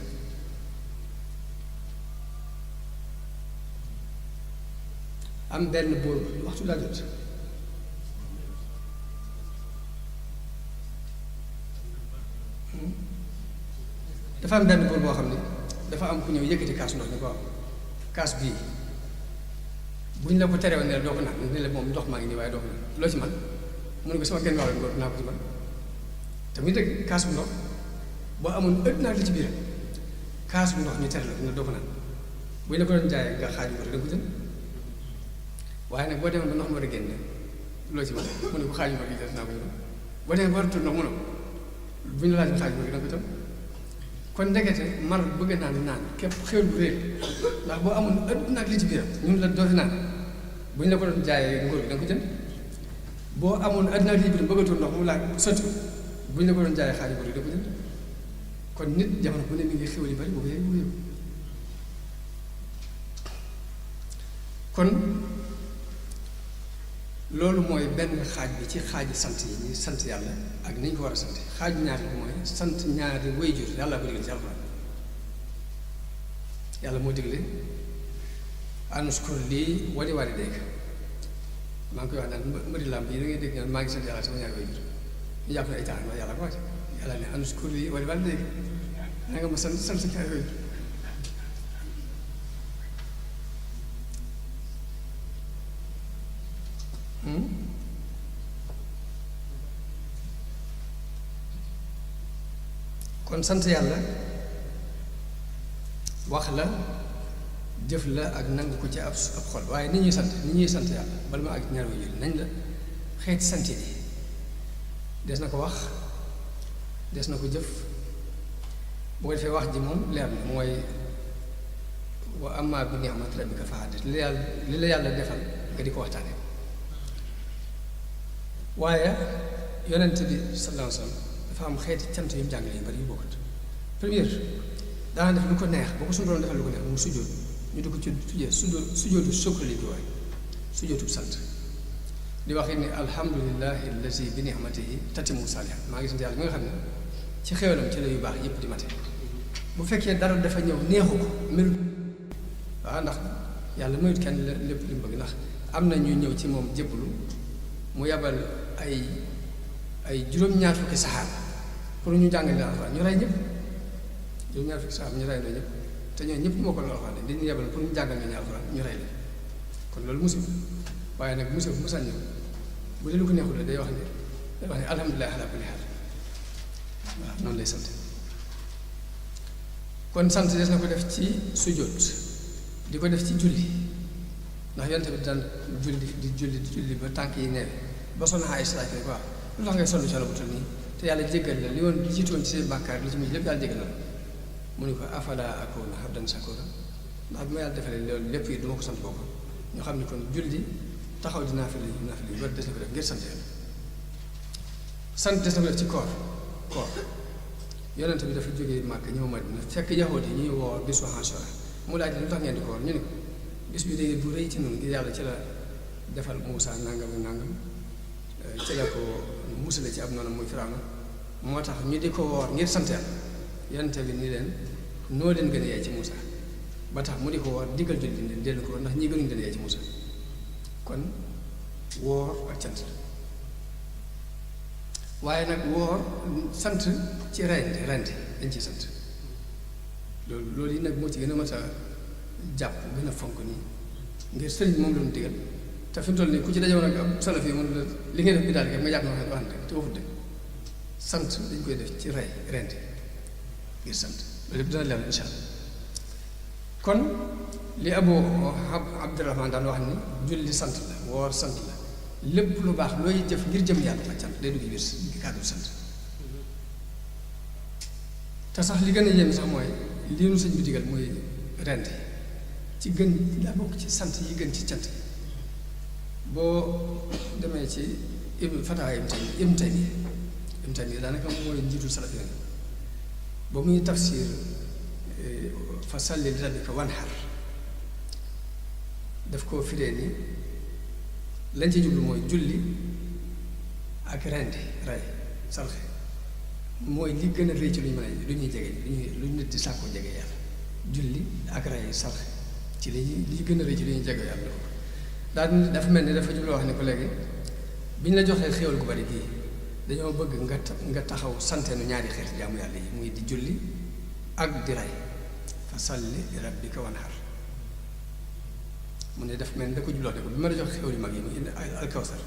am benn bóor waxtu laa jot dafa am benn bóor boo xam ne dafa am ku ñëw yëkkati kaas ndox ni ko kaas bii bu ñu la ko terewoon ne la doo ko naan ne la moom ndox maa ngi nii waaye doo ko naan loo ci man mu ne ko sama genn wàll ngoor naa ko ci man te muy dëgg kaas bu ndox boo amoon ëpp naa li ci biir kaas bu ndox ñu tere la ne doo ko naan bu ñu la ko doon jaayee nga xaaju ko da nga ko jënd waaye nag boo demee ba ndox ma war a génne loo ci man mu ne ko xaaju ma gi des naa ko jënd boo demee ba war a tur ndox mu ne bu ñu la laaj xaaju ma gi da nga ko jënd kon ndekete mar bëgg naan képp xéwal bu réer ndax boo amul adduna ak li ci biiram ñun la doo fi naan bu ñu la ko doon jaayee nguur gi da nga ko jënd boo amoon adduna ak li ci biiram bëggatul ndox mu laaj sotti bu ñu la ko doon jaayee xaalis nguur gi da nga ko jënd kon nit jamono bu ne mi ngi xéwal yu bari boo ko yëg kon loolu mooy benn xaaj bi ci xaaji sant yi ñi sant yàlla ak ni ñu ko war a sant xaaj ñaari bi mooy sant ñaari waajur yàlla ko digal ci alxuraan yàlla moo digle anuskor lii wali wali dégg maa ngi koy wax naan mbëri làmb yi da ngay dégg naan maa ngi sant yàlla sama ñaari waajur ñu jàpp ne ay taxan yàlla ko wax yàlla ne anuskor lii wali wali dégg na nga ma sant sa ñaari waajur kon sant yàlla wax la jëf la ak nangu ko ci ab xol waaye ni ñuy sant yàlla bala ma ak ñaar waajur nañ la xeeti sant yi des na ko wax des na ko jëf bu ko defee wax ji moom leer na mooy wa amma bi ni'mati rabbika fa haddith li la yàlla defal nga di ko waxtaane waaye yonent bi sallallahu alayhi wa sallam dafa am xeeti cant yu mu jàngale yu bari yu bokkut première daana def lu ko neex boo ko suñu doon defal lu ko neex mu sujjóot ñu di ko ci tujjee sujjóotu sukri li waaye sujjóotu sant di wax ni alhamdulillahi allazi bi ni'matihi tatimu saalihaat maa ngi sant yàlla mi nga xam ne ci xéwalam ci la yu baax yépp di mate bu fekkee dara dafa ñëw neexu ko melu waaw ndax yàlla mayut kenn lépp li mu bëgg ndax am na ñu ñëw ci moom jébbalu mu yabal ay juróom-ñaar fukki saxaaba pour ñu jàngale leen alxuraan ñu rey ñëpp juróom-ñaar fukki saxaaba ñu rey leen ñëpp te ñooñu ñëpp moo ko la alxuraan dañu yabal pour ñu jàngal ñu alxuraan ñu rey leen kon loolu musiba waaye nag musiba bu musal ñëw bu dee lu ko neexul day wax ne alhamdulilah ala kulli haal waaw noonu lay sant kon sant des na ko def ci sujjóot di ko def ci julli ndax yonent bi daan julli ba tànk yi neewe ba sonn Aysa ko waaw lu tax ngay sonn coono bu toll nii te yàlla jéggal la li woon jiitoon ci seen bàkkaar li ci mujj lépp yàlla jéggal la mu ne ko afala akuna abdan shakura ndax bi ma yàlla defalee loolu lépp yi duma ko sant boobu ñu xam ne kon julli taxaw di naafila yu bari des na ko def ngir sant yàlla sant des na ko def ci koor yonent bi dafa jógee Màkka ñëw Madina fekk yahuud yi ñuy woor bisu Ashura mu laaj lu tax ngeen di koor ñu ne ko bis bi day bu rëy ci noonu ngir yàlla ci la defal Muusaa nangam nangam ci la ko musale ci ab noonu muy Firawna moo tax ñu di ko woor ngir sant yàlla yonent bi ni leen noo leen gën a yaay ci Muusaa ba tax mu di ko woor diggal jullit leen dellu ko ndax ñi gënuñ leen yaay ci Muusaa kon woor ak cant waaye nag woor sant ci rendi dañ ci sant loolu yi nag moo ci gën a mat a jàpp gën a fonk nii ngir sëriñ moom la ñu digal te fi mu toll nii ku ci dajewoon ak ab salaf yi mën la li ngay def bi daal nga jàpp na wax ne te waxut de sant dañ koy def ci rendi ngir sant loolu yëpp dina leer incha allah kon li Abu Abdurahmaan daan wax ni julli sant la woor sant la lépp lu baax looy jëf ngir jëm yàlla la cant day dugg biir kàddu sant te sax li gën a yéem sax mooy lii nu sëñ bi digal mooy rendi ci gën daa bokk ci sant yi gën ci cant boo demee ci Fatawa Ibn Taymiyya daanaka mooy njiitu salaf yi ba muy tafsir fa salli li rabbika wanhar daf koo firee ni lañ ci jublu mooy julli ak rendi rey salxe mooy li gën a rëy ci lu ñu mën a lu ñuy jege lu ñu nit di sàkkoo jege yàlla julli ak rey salxe ci li gën a rëy ci lu ñuy jege yàlla daal dafa mel ni dafa jubloo wax ne ko léegi bi ñu la joxee xéwal gu bari gii dañoo bëgg nga taxaw santeenu ñaari xeeti jaamu yàlla yi muy di julli ak di rey fa salli li rabbika wanhar mu ne daf mel ni da ko jubloo ne ko bi ma la jox xéwal yu mag yi muy indi alkawsar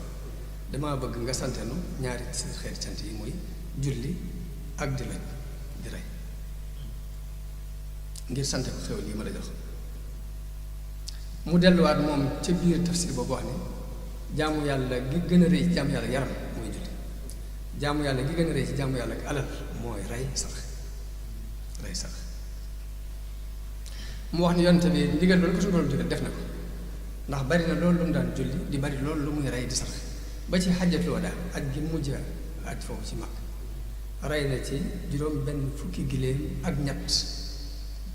damaa bëgg nga santeenu ñaari xeeti sant yi muy julli ak di rey ngir sante ko xéwal yi ma la jox mu delluwaat moom ca biir tafsir boobu wax ni jaamu yàlla gi gën a rëy ci jaamu yàlla yaram mooy julli jaamu yàlla gi gën a rëy ci jaamu yàlla ak alal mooy rey sax rey sarax mu wax ni yonte bi ndigal loolu ko suñu borom digal def na ko ndax bari na loolu lu mu daan julli di bari loolu lu muy rey di sarax ba ci xajjatul wadaa aj gi mujj aj foofu ci mag rey na ci juróom benn fukki giléem ak ñett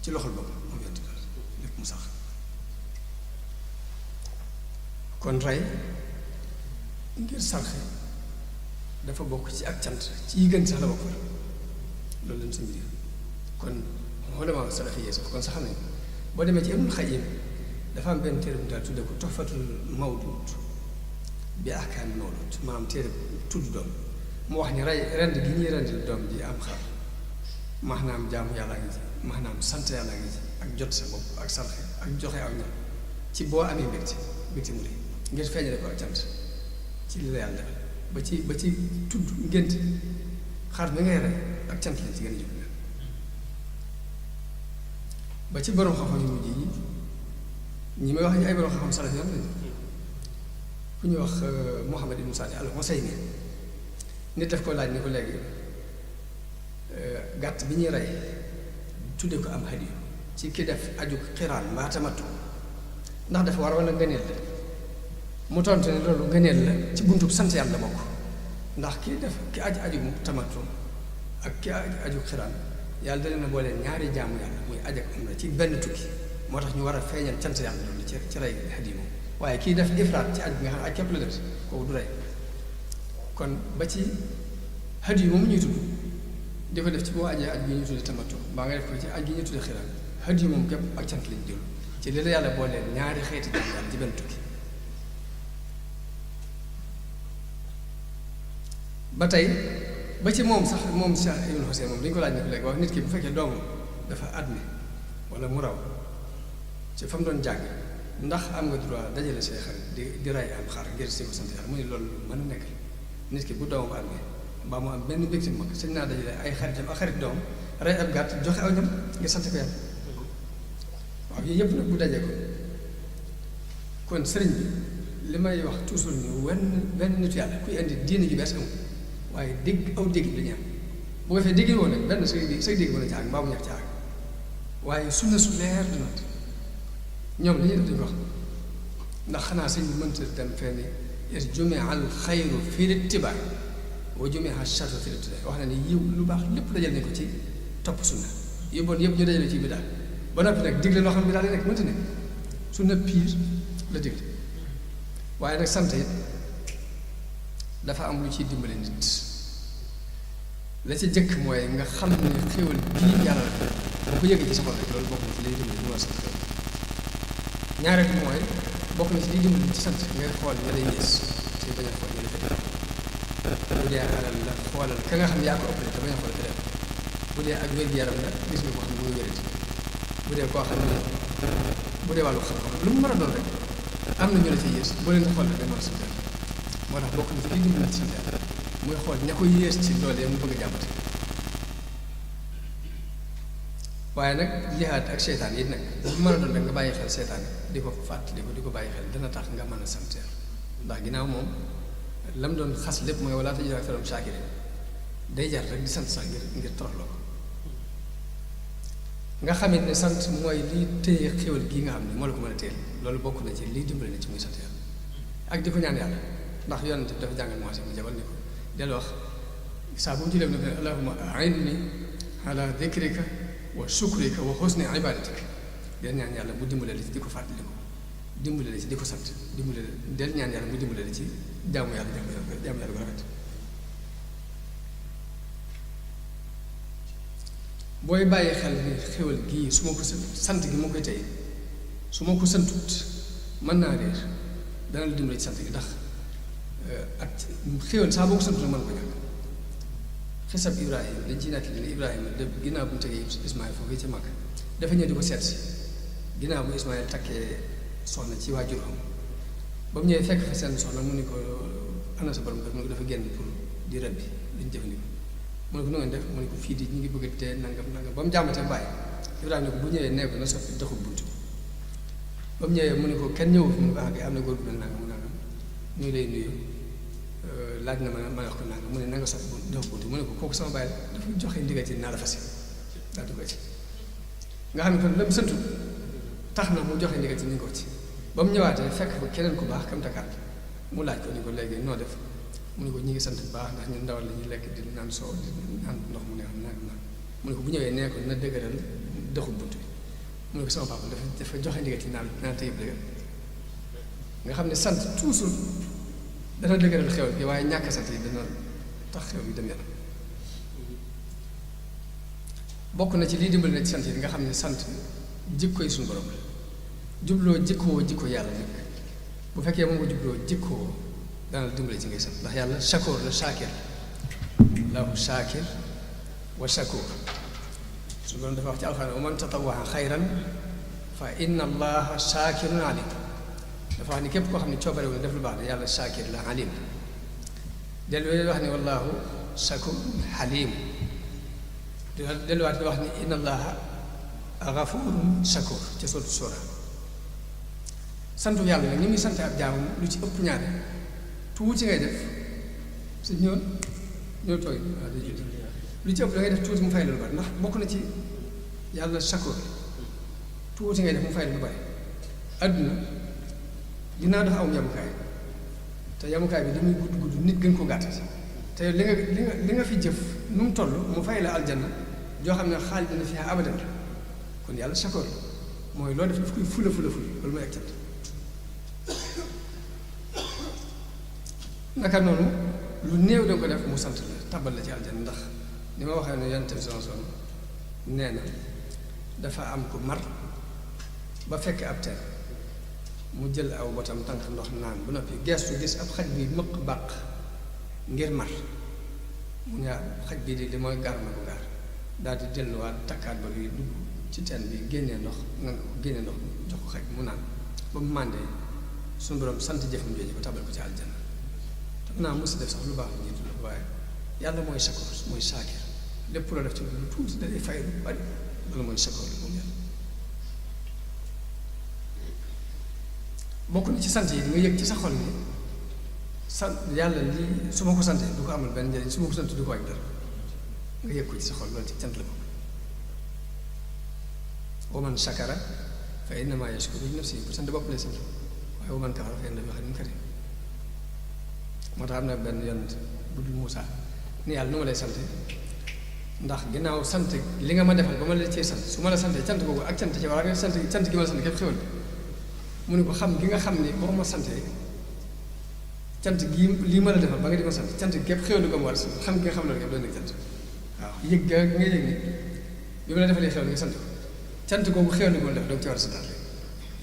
ci loxol boppam moom yonte bi lépp mu sax kon rey ngir sarxe dafa bokk ci ak cant ci yi gën sax la bokk loolu lañ sa mbir kon ulama salafi yi sax kon sax xam nañ boo demee ci Ibnul Qayyim dafa am benn téere bu daal tudde ko Tuhfatul Mawlud bi ahkaami mawlud maanaam téere tudd doom mu wax ni rend gi ñuy rendil doom ji am xar maanaam jaamu yàlla ngi ci maanaam sant yàlla ngi ci ak jot sa bopp ak sarxe ak joxe aw ñam ci boo amee mbégte mu rëy ngir feeñale ko ak cant ci li la yàlla defal ba ci tudd ngént xar bi ngay rey ak cant lañ ci gën a jóg ba ci borom xam-xam yu mujj yi ñi may wax ñu ay borom xam-xam salaf yoon lañ ku ñuy wax Muhammad ibn Salih al-Usaymi nit daf ko laaj ni ko léegi gàtt bi ñuy rey tudde ko am hadiyu ci ki def aju xiraan mbaa tamattu ndax dafa war wala ngëneel la mu tontu ne loolu ngëneel la ci buntub sant yàlla la bokk ndax ki def ki aju tamattu ak ki aju xiraan yàlla da leen a boole ñaari jaamu yàlla muy aj ak umra ci benn tukki moo tax ñu war a feeñal cant yàlla loolu ci rey hadiyu moom waaye kii def ifraat ci aj bi nga xam ne aj képp la def kooku du rey kon ba ci hadiyu moom ñuy tudd di ko def ci boo ajee aj gi ñu tudde tamattu mbaa nga def ko ci aj gi ñu tudde xiraan hadiyu moom képp ak cant lañ jël ci li la yàlla boole ñaari xeeti jaamu yàlla ci benn tukki ba tey ba ci moom sax moom Cheikh Ibn Hussein moom dañu ko laaj ne ko léegi wax nit ki bu fekkee doomam dafa admis wala mu raw ci fa mu doon jàng ndax am nga droit dajale say xarit di rey am xar ngir si ko sant yàlla mu ne loolu mën a nekk nit ki bu doomam admis mbaa mu am benn mbégte mag sañ naa dajale ay xaritam ak xarit doom rey ab gàtt joxe aw ñam ngir sant ko yàlla waaw yooyu yëpp nag bu dajee ko kon sëriñ bi li may wax toujours ñu wenn nitu yàlla kuy indi diine ju bees amul waaye dégg aw dégg dañu am bu ko fee déggee woon nag benn say dégg mën a caag mbaa mu ñàkk caag waaye sunna su leer du nat ñoom li ñuy def dañu wax ndax xanaa sëñ bi mënta dem fenn is jumia al xayru fi littiba wa jumia al sharru fi littiba wax na ni yiw lu baax lépp dajal nañ ko ci topp sunna yu bon yëpp ñu dajale ci bidaa ba noppi nag digle loo xam ne bi daal di nekk mënta ne sunna piir la digle waaye nag sant it dafa am lu ciy dimbale nit la ci jëkk mooy nga xam ne xéwal bii yàlla la boo ko yëgee ci sa xol rek loolu bokk na ci liy dimbali ñu war a sant xéwal ñaareel bi mooy bokk na ci liy dimbali ci sant ngay xool ña lay yées te bañ a xool ña lay fekk bu dee alal la xoolal ka nga xam yaa ko ëppale te bañ a xool keneen bu dee ak wér-gu-yaram la gis nga ko xam ne muy wérati bu dee koo xam ne bu dee wàllu xam-xam lu mu mën a doon rek am na ñu la ci yées boo leen di xool rek day mën a sant moo tax bokk na ci liy dimbali ci sant muy xool ña ko yées ci loolee mu bëgg a jàmbate waaye nag jihaad ak seytaan yi nag bu mën a doon rek nga bàyyi xel seytaan di ko fàttali ko di ko bàyyi xel dana tax nga mën a sant ndax ginnaaw moom lam doon xas lépp mooy wala tajidu aktharahum shaakiriin day jar rek di sant sax ngir toroxloo ko nga xamit ne sant mooy liy téye xéwal gii nga xam ne moo la ko mën a téel loolu bokk na ci liy dimbali na ci muy sant yàlla ak di ko ñaan yàlla ndax yonent dafa jàngal moo mu jabal ni ko del wax saa bu mu ci def ne allahumma a'inni ala dhikrika wa shukrika wa husni ibadatika del ñaan yàlla mu dimbale la ci di ko fàttali ko dimbale la ci di ko sant dimbale del ñaan yàlla mu dimbale la ci jaamu yàlla bu rafet booy bàyyi xel ni xéwal gii su ma ko sant gi moo koy tey su ma ko santut mën naa réer dana la dimbale ci sant gi ndax ak xéwal saa boo ko santut mën ko ñàkk xisab Ibrahima dañ ciy nekk ni Ibrahima de ginnaaw bu mu tegee Ismaïl foofu ci mag dafa ñëw di ko seet si ginnaaw bu Ismaïl takkee soxna ci waajuram ba mu ñëwee fekk fa seen soxna mu ni ko ana sa borom kër mu ne ko dafa génn pour di rëbbi dañu jëfandikoo mu ne ko nu ngeen def mu ne ko fii di ñu ngi bëgg a tee nangam ba mu jàmbatee bàyyi Ibrahima ne ko bu ñëwee nee ko na soppi doxul bunt ba mu ñëwee mu ne ko kenn ñëwu fi mu ne ko ah kay am na góor bu mel nangam ñu ngi lay nuyu laaj na ma wax ko nangam mu ne na nga soppi doxul bunt mu ne ko kooku sama bàyyi dafa joxe ndigal ci naa la fase daldi ko ci nga xam ne kon la mu santu tax na mu joxe ndigal ci ñu ko ci ba mu ñëwaatee fekk fa keneen ku baax kam takkaat mu laaj ko ni ko léegi noo def mu ne ko ñi ngi sant bu baax ndax ñun ndawal la ñuy lekk di naan soow di naan ndox mu neex naan mu ne ko bu ñëwee nee ko na dëgëral dëxu bunt bi mu ne ko sama papa dafa joxe ndigal ci naan te yëpp dëgër nga xam ne sant toujours dana dëgëral xew bi waaye ñàkk sant yi dana tax xew bi dem yàlla bokk na ci lii dimbali na ci sant yi nga xam ne sant jikkoy suñu borom la jubloo jikko yàlla nag bu fekkee moom nga jubloo jikkoo dana la dimbali ci ngay sant ndax yàlla shakoor la shaakir lahu shaakir wa shakoor suñu borom dafa wax ci alxuraan wa man tatawwa'a xayran fa inna allaha shaakirun alim dafa wax ni képp koo xam ne coobarewu la def lu baax ne yàlla shaakir la alim dellu wax ni wallahu shakur halim delluwaat di wax ni inna allaha gafurun shakur ca sotu sura santu yàlla nag ni muy sant ab jaamam lu ci ëpp ñaare tuuti ngay def su ñoo tooy waaw day julli lu ci ëpp da ngay def tuuti mu fay la lu bari ndax bokk na ci yàlla shakur tuuti ngay def mu fay la lu bari àdduna dinaa dafa am yamukaay te yamukaay bi damuy gudd nit gën ko gàtt te li nga fi jëf nu mu toll mu fay la aljanna joo xam ne xaalis dina fi abadan la kon yàlla shakoor la mooy loo def daf koy fula loolu mooy ak cant naka noonu lu néew danga ko def mu sant la tabal la ci aljanna ndax ni ma waxee ne yonent bi son nee na dafa am ko mar ba fekk ab teen mu jël aw botam tànk ndox naan bu noppi geestu gis ab xaj bi mëq bàq ngir mar mu ne xaj bii di mooy gaar na ko gaar daal di delluwaat takkaat ba luy dugg ci teen bi génnee ndox jox ko xaj mu naan ba mu màndee suñu borom sant jëfam jooju ba tabal ko ci aljanna te naa mos def sax lu baax lu jiitu la waaye yàlla mooy sakoor mooy saakir lépp loo def ci lu tuuti da lay fay lu bari loolu mooy sakoor moom yàlla bokk na ci sant yi di nga yëg ci sa xol ni sant yàlla lii su ma ko santee du ko amal benn njëriñ su ma ko sant du ko wàññi dara nga yëg ko ci sa xol loolu ci cant la bokk wa man shakara fa innamaa yashkuru li nafsihi pour sant bopp lay sant waaye wa man kafara fa inna llaaha ganiyyun kariim moo tax am na benn yonent bu dul Muusaa ni yàlla nu ma lay sante ndax ginnaaw sant li nga ma defal ba ma la cee sant su ma la santee cant boobu ak cant ci war nga sant gi ma la sant képp xéwal mu ne ko xam gi nga xam ni boo ma santee cant gii lii ma la defal ba nga di ma sant cant képp xéwal ko ma war a sant xam gi nga xam loolu képp doon nekk cant waaw yëg nga yëg ni bi ma la defalee xéwal nga sant ko cant googu xéwal ko def doo ci war a santaat rek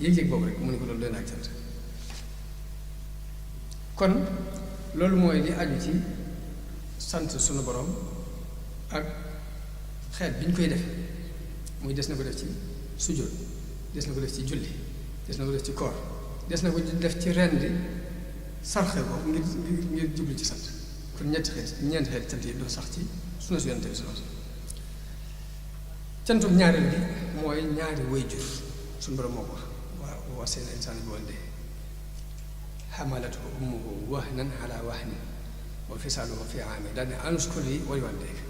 yëg-yëg boobu rek mu ne ko loolu doy na ak cant kon loolu mooy li aju ci sant sunu borom ak xeet bi ñu koy def muy des na ko def ci sujjóot des na ko def ci julli des na ko def ci koor des na ko def ci rendi sarxe ko ngir jublu ci sant kon ñeenti xeet cant yi doo sax ci sunu su yonent bi sunu cantum ñaareel bi mooy ñaari waajur suñu borom moo ko wax wa wassayna l-insaana bi waalidayhi hamalathu ummuhu wahnan ala wahnin wa fisaaluhu fi aamayn daal ne an ushkur lii wa liwaalidayka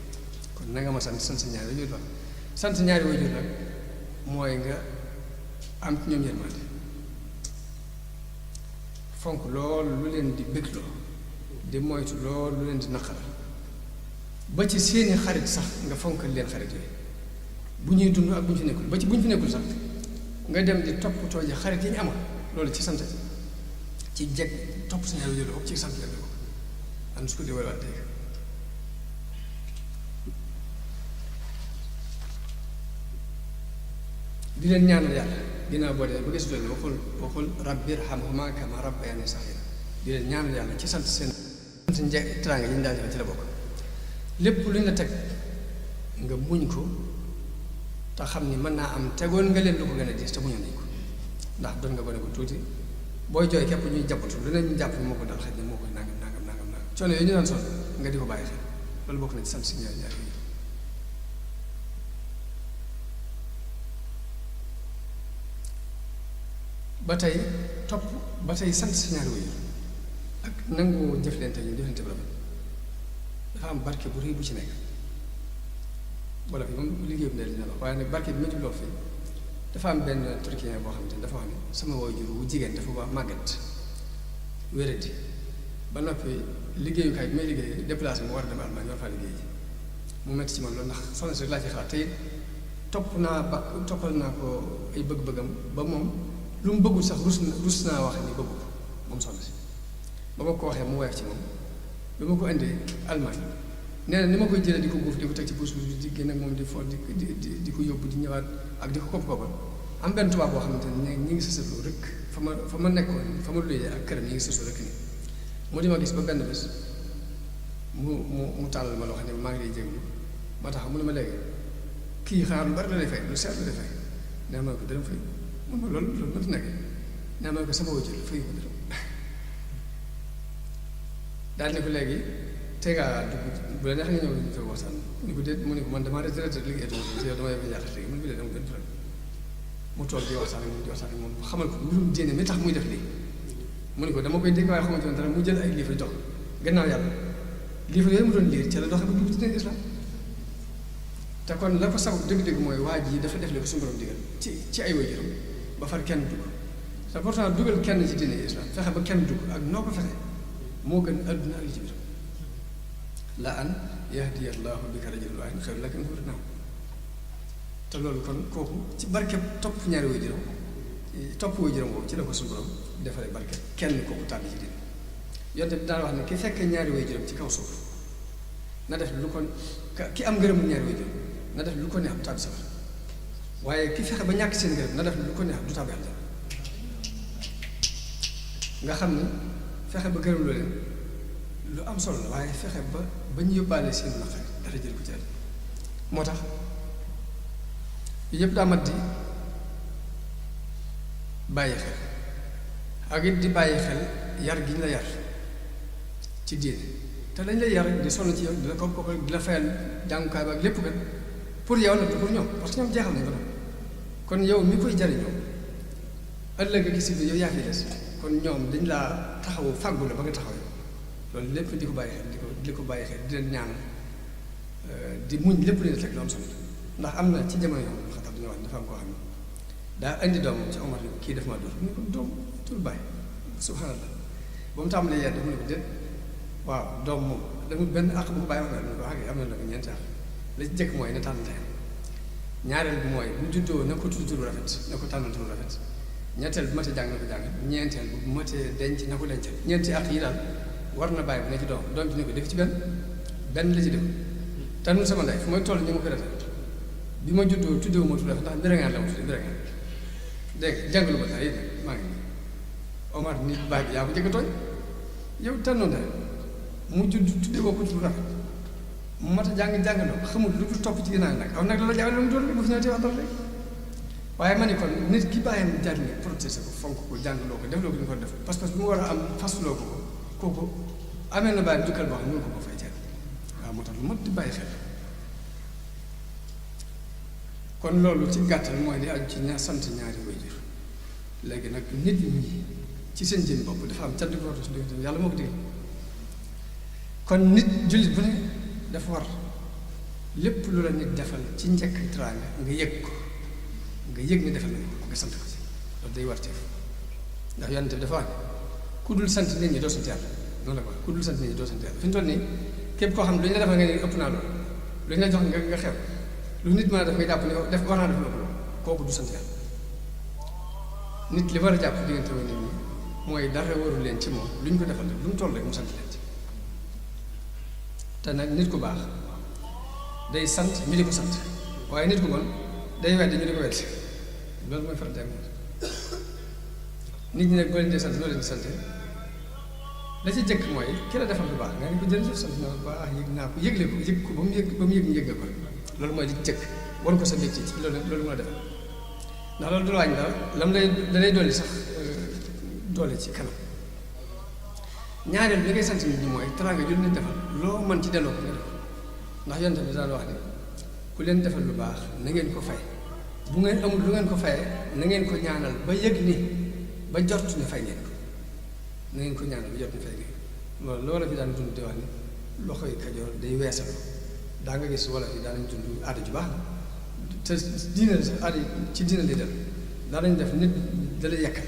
kon na nga ma sant sa ñaari waajur la sant ñaari waajur nag mooy nga am ci ñoom yërmande fonk lool lu leen di bégloo di moytu lool lu leen di naqaral ba ci seeni xarit sax nga fonkal leen xarit yooyu bu ñuy dund ak bu ñu fi nekkul ba ci bu ñu fi nekkul sax nga dem di toppatoo ji xarit yi ñu amoon loolu ci sant ci jeg topp sa ñaari waajur la ci sant leen ko an su ko di wala dégg di leen ñaanal yàlla ginnaaw boo dee ba gis loolu waxul rabbi irhamhumaa kamaa rabbayaanii saxiira di leen ñaanal yàlla ci sant seen sant teraanga yi ñu daan defal ci la bokk lépp lu ñu la teg nga muñ ko te xam ni mën naa am tegoon nga leen lu ko gën a diis te muñoon nañ ko ndax doon nga gone ko tuuti booy jooy képp ñuy jàppatu lu ne ñu jàpp ni moo ko dal xëy na moo ko nangam coono yooyu ñu daan sonn nga di ko bàyyi xel loolu bokk na ci sant si ñaari yi ba tey sant si ñaari waajur ak nangoo jëflante ñu jëflante bu rafet dafa am barke bu rëy bu ci nekk wala fi moom liggéey bu ne dina wax waaye nag barke bi ma jubloo fi dafa am benn turquien boo xamante ni dafa wax ne sama waajur wu jigéen dafa waa màggat wéradi ba noppi liggéeyukaay bi may liggéey déplacé mu war a dem Allemagne war faa liggéey ji mu metti ci man loolu ndax soxna si laa ci xalaat te it toppal naa ko ay bëgg-bëggam ba moom lu mu bëggul sax rus naa wax ni bëggu ko moom soxna si ba ma ko waxee mu woyof ci moom bi ma ko indee Allemagne nee na ni ma koy jëlee di ko guuf di ko teg ci puus bi di génn ak moom di fo di ko yóbbu di ñëwaat ak di ko kopp-koppal am benn tubaab boo xamante ne ñi ngi sësaloo rek fa ma nekkoon fa ma luyee ak këram ñi ngi sësaloo rek ni mu di ma gis ba benn bés mu tàllal ma loo xam ne maa ngi lay jéglu ma tax mu ne ma léegi kii xanaa lu bari la lay fay lu seet la lay fay nee ma ko dërëm fay mun ma loolu mënta nekk nee ma ko sama wajur fay ko dërëm daal ne ko léegi tegaa dugg bu la neex nga ñëw ñu fa waxtaan ni ko déet mu ne ko man damaa retraité liggéey te yow dama yëg ñaata léegi mun bi lee dama benn problème mu toog di waxtaan ak moom xamal ko mbirum diine mi tax muy def lii mu ne ko dama koy dégg waaye xamante ne dara mu jël ay livre jox gannaaw yàlla livre yooyu mu doon liir ci la doxee ba dugg ci diine islam te kon la ko sabab dëgg-dëgg mooy waa ji dafa def li ko suñu borom digal ci ay waajuram ba far kenn dugg te pourtant dugal kenn ci diine islam fexe ba kenn dugg ak noo ko fexe moo gën adduna ak li ci biir la an yahdiya allahu bika rajulan waahidan xayrun laka min humri naam te loolu kon kooku ci barkeb topp ñaari waajuram topp waajuram boobu ci la ko suñu borom defaree barkeb kenn kooku tànn ci diine yonte bi daan wax ne ki fekkee ñaari waajuram ci kaw suuf na def lu ko ki am ngërëmu ñaari waajuram na def lu ko neex du tàbbi safara waaye ki fexe ba ñàkk seen ngërëm na def lu ko neex du tàbbi aljana nga xam ne fexe ba gërëm loo leen lu am solo la waaye fexe ba ñu yóbbaale seen naqar dara jël ko ci moo tax yëpp daa mat di bàyyi xel ak it di bàyyi xel yar gi ñu la yar ci diine te lañ lay yar di sonn ci yow di la ko di la fayal jàngukaay ba ak lépp kat pour yow la du pour ñoom parce que ñoom jeexal nañ ko doon kon yow mi koy jariñoo ëllëg gi si bi yow yaa fi des kon ñoom dañ laa taxawu fàggu la ba nga taxaw loolu lépp di ko bàyyi xel di ko bàyyi xel di leen ñaan di muñ lépp leen teg lu am solo ndax am na ci jamono yoo xam ne wax dafa am koo xam ne daa indi doomam ci Omar ni ko kii def maa dóor mu ne ko doom tul bàyyi subhanallah ba mu tàmbalee yedd mu ne ko déet waaw doom moom damul benn àq bu ko bàyyi wax ko wax am na nag ñeenti àq la ci jëkk mooy na tànn tey ñaareel bi mooy bu juddoo na ko tudd turu rafet na ko tànnal turu rafet ñetteel bu matee jàng na ko jàng ñeenteel bu matee denc na ko dencal ñeenti àq yi daal war na bàyyi bu ne ci doom ji ne ko def ci benn la ci def tànnul sama ndey fu may toll ñu ma ko defee bi ma juddoo tuddee ma tudd ndax mbéréngaan la ma tuddee mbéréngaan dégg nga jàngalu ba tey maa ngi Omar nit baay bi yaa ko jëkk tooñ yow tànnoon daal mu judd tuddee woo ko tudd rafet mu mat a jàng na ko xamul lu dul topp ci ginnaaw nag aw nag la jàngale mu doon bu fi ñëwee wax dara rek waaye ma ne kon nit ki bàyyam jar ni protéger ko fonk ko jàngaloo ko defloo ko ñu ko def parce que bu mu war a am fasuloo ko kooku amee na bàyyi jukkal boo xam ne ko fay jar waaw moo tax lu mat di bàyyi xel kon loolu ci gàttal mooy di aju ci sant ñaari waajur léegi nag nit ñi ci seen jën bopp dafa am cant ko war a yàlla moo ko digal kon nit jullit bu ne dafa war lépp lu la nit defal ci njëkk teraanga nga yëg ko nga yëg ni defal na ko nga sant ko ci loolu day war teef ndax yonent bi dafa wax ne ku dul sant nit ñi doo sant yàlla noonu la ko ku dul sant nit ñi doo sant yàlla fi ñu toll nii képp koo xam ne lu ñu la defal nga ne ëpp naa loolu lu ñu la jox nga xew lu nit mën a def nga jàpp ne def war naa def loolu kooku du sant yàlla nit li war a jàpp diggante nit ñi mooy dara warul leen ci moom lu ñu ko defal lu mu toll rek mu sant leen ci te nag nit ku baax day sant ñu di ko sant waaye nit ku bon day wedd ñu di ko wedd loolu mooy farata am nit ñi nag boo leen di sant loo leen di sant la ci jëkk mooy ki la defal lu baax nga ne ko jërëjëf sant naa bu baax yëg naa ko yëgle ko yëg ko ba mu yëg ñu yëg ko loolu mooy li ci jëkk wan ko sa mbégte ci loolu mën a defal ndax loolu du la wàññi dara lam lay dalay dolli sax doole ci kanam ñaareel bi ngay sant nit ñi mooy teraanga ju leen defal loo mën ci delloo ko nga def ndax yonent bi daan wax ne ku leen defal lu baax na ngeen ko fay bu ngeen amul lu ngeen ko fayee na ngeen ko ñaanal ba yëg ni ba jot ne fay ngeen ko na ngeen ko ñaanal ba jot ne fay ngeen loolu loola fi daan dund di wax ni loxoy kajoor day weesaloo daa nga gis wala fi daanañ dund aada ju baax te diine sax aada ci diine lay del daanañ def nit dalay yàkkal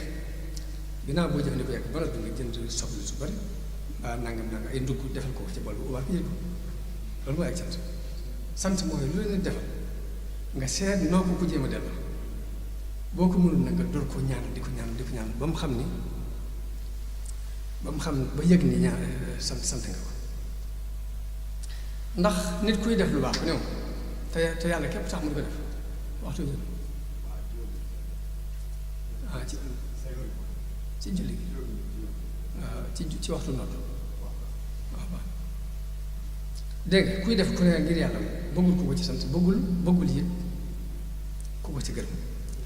ginnaaw boo jëfandikoo yàq ba noppi nga jënd soble su bari mbaa nangam ay ndugg defal ko ci bool bu ubaa yëg ko loolu mooy ak sant mooy lu leen defal nga seet noo ko jéem a delloo boo ko mënul nag nga door ko ñaan di ko ñaan ba mu xam ni ba yëg ni ñaan sant nga ko ndax nit kuy def lu baax ku ne te yàlla képp sax mu di ko def waxtu bi ci julli gi waaw ci waxtu noonu waaw dégg nga kuy def ku ne ngir yàlla bëggul ku ko ci sant bëggul it ku ko ci gërëm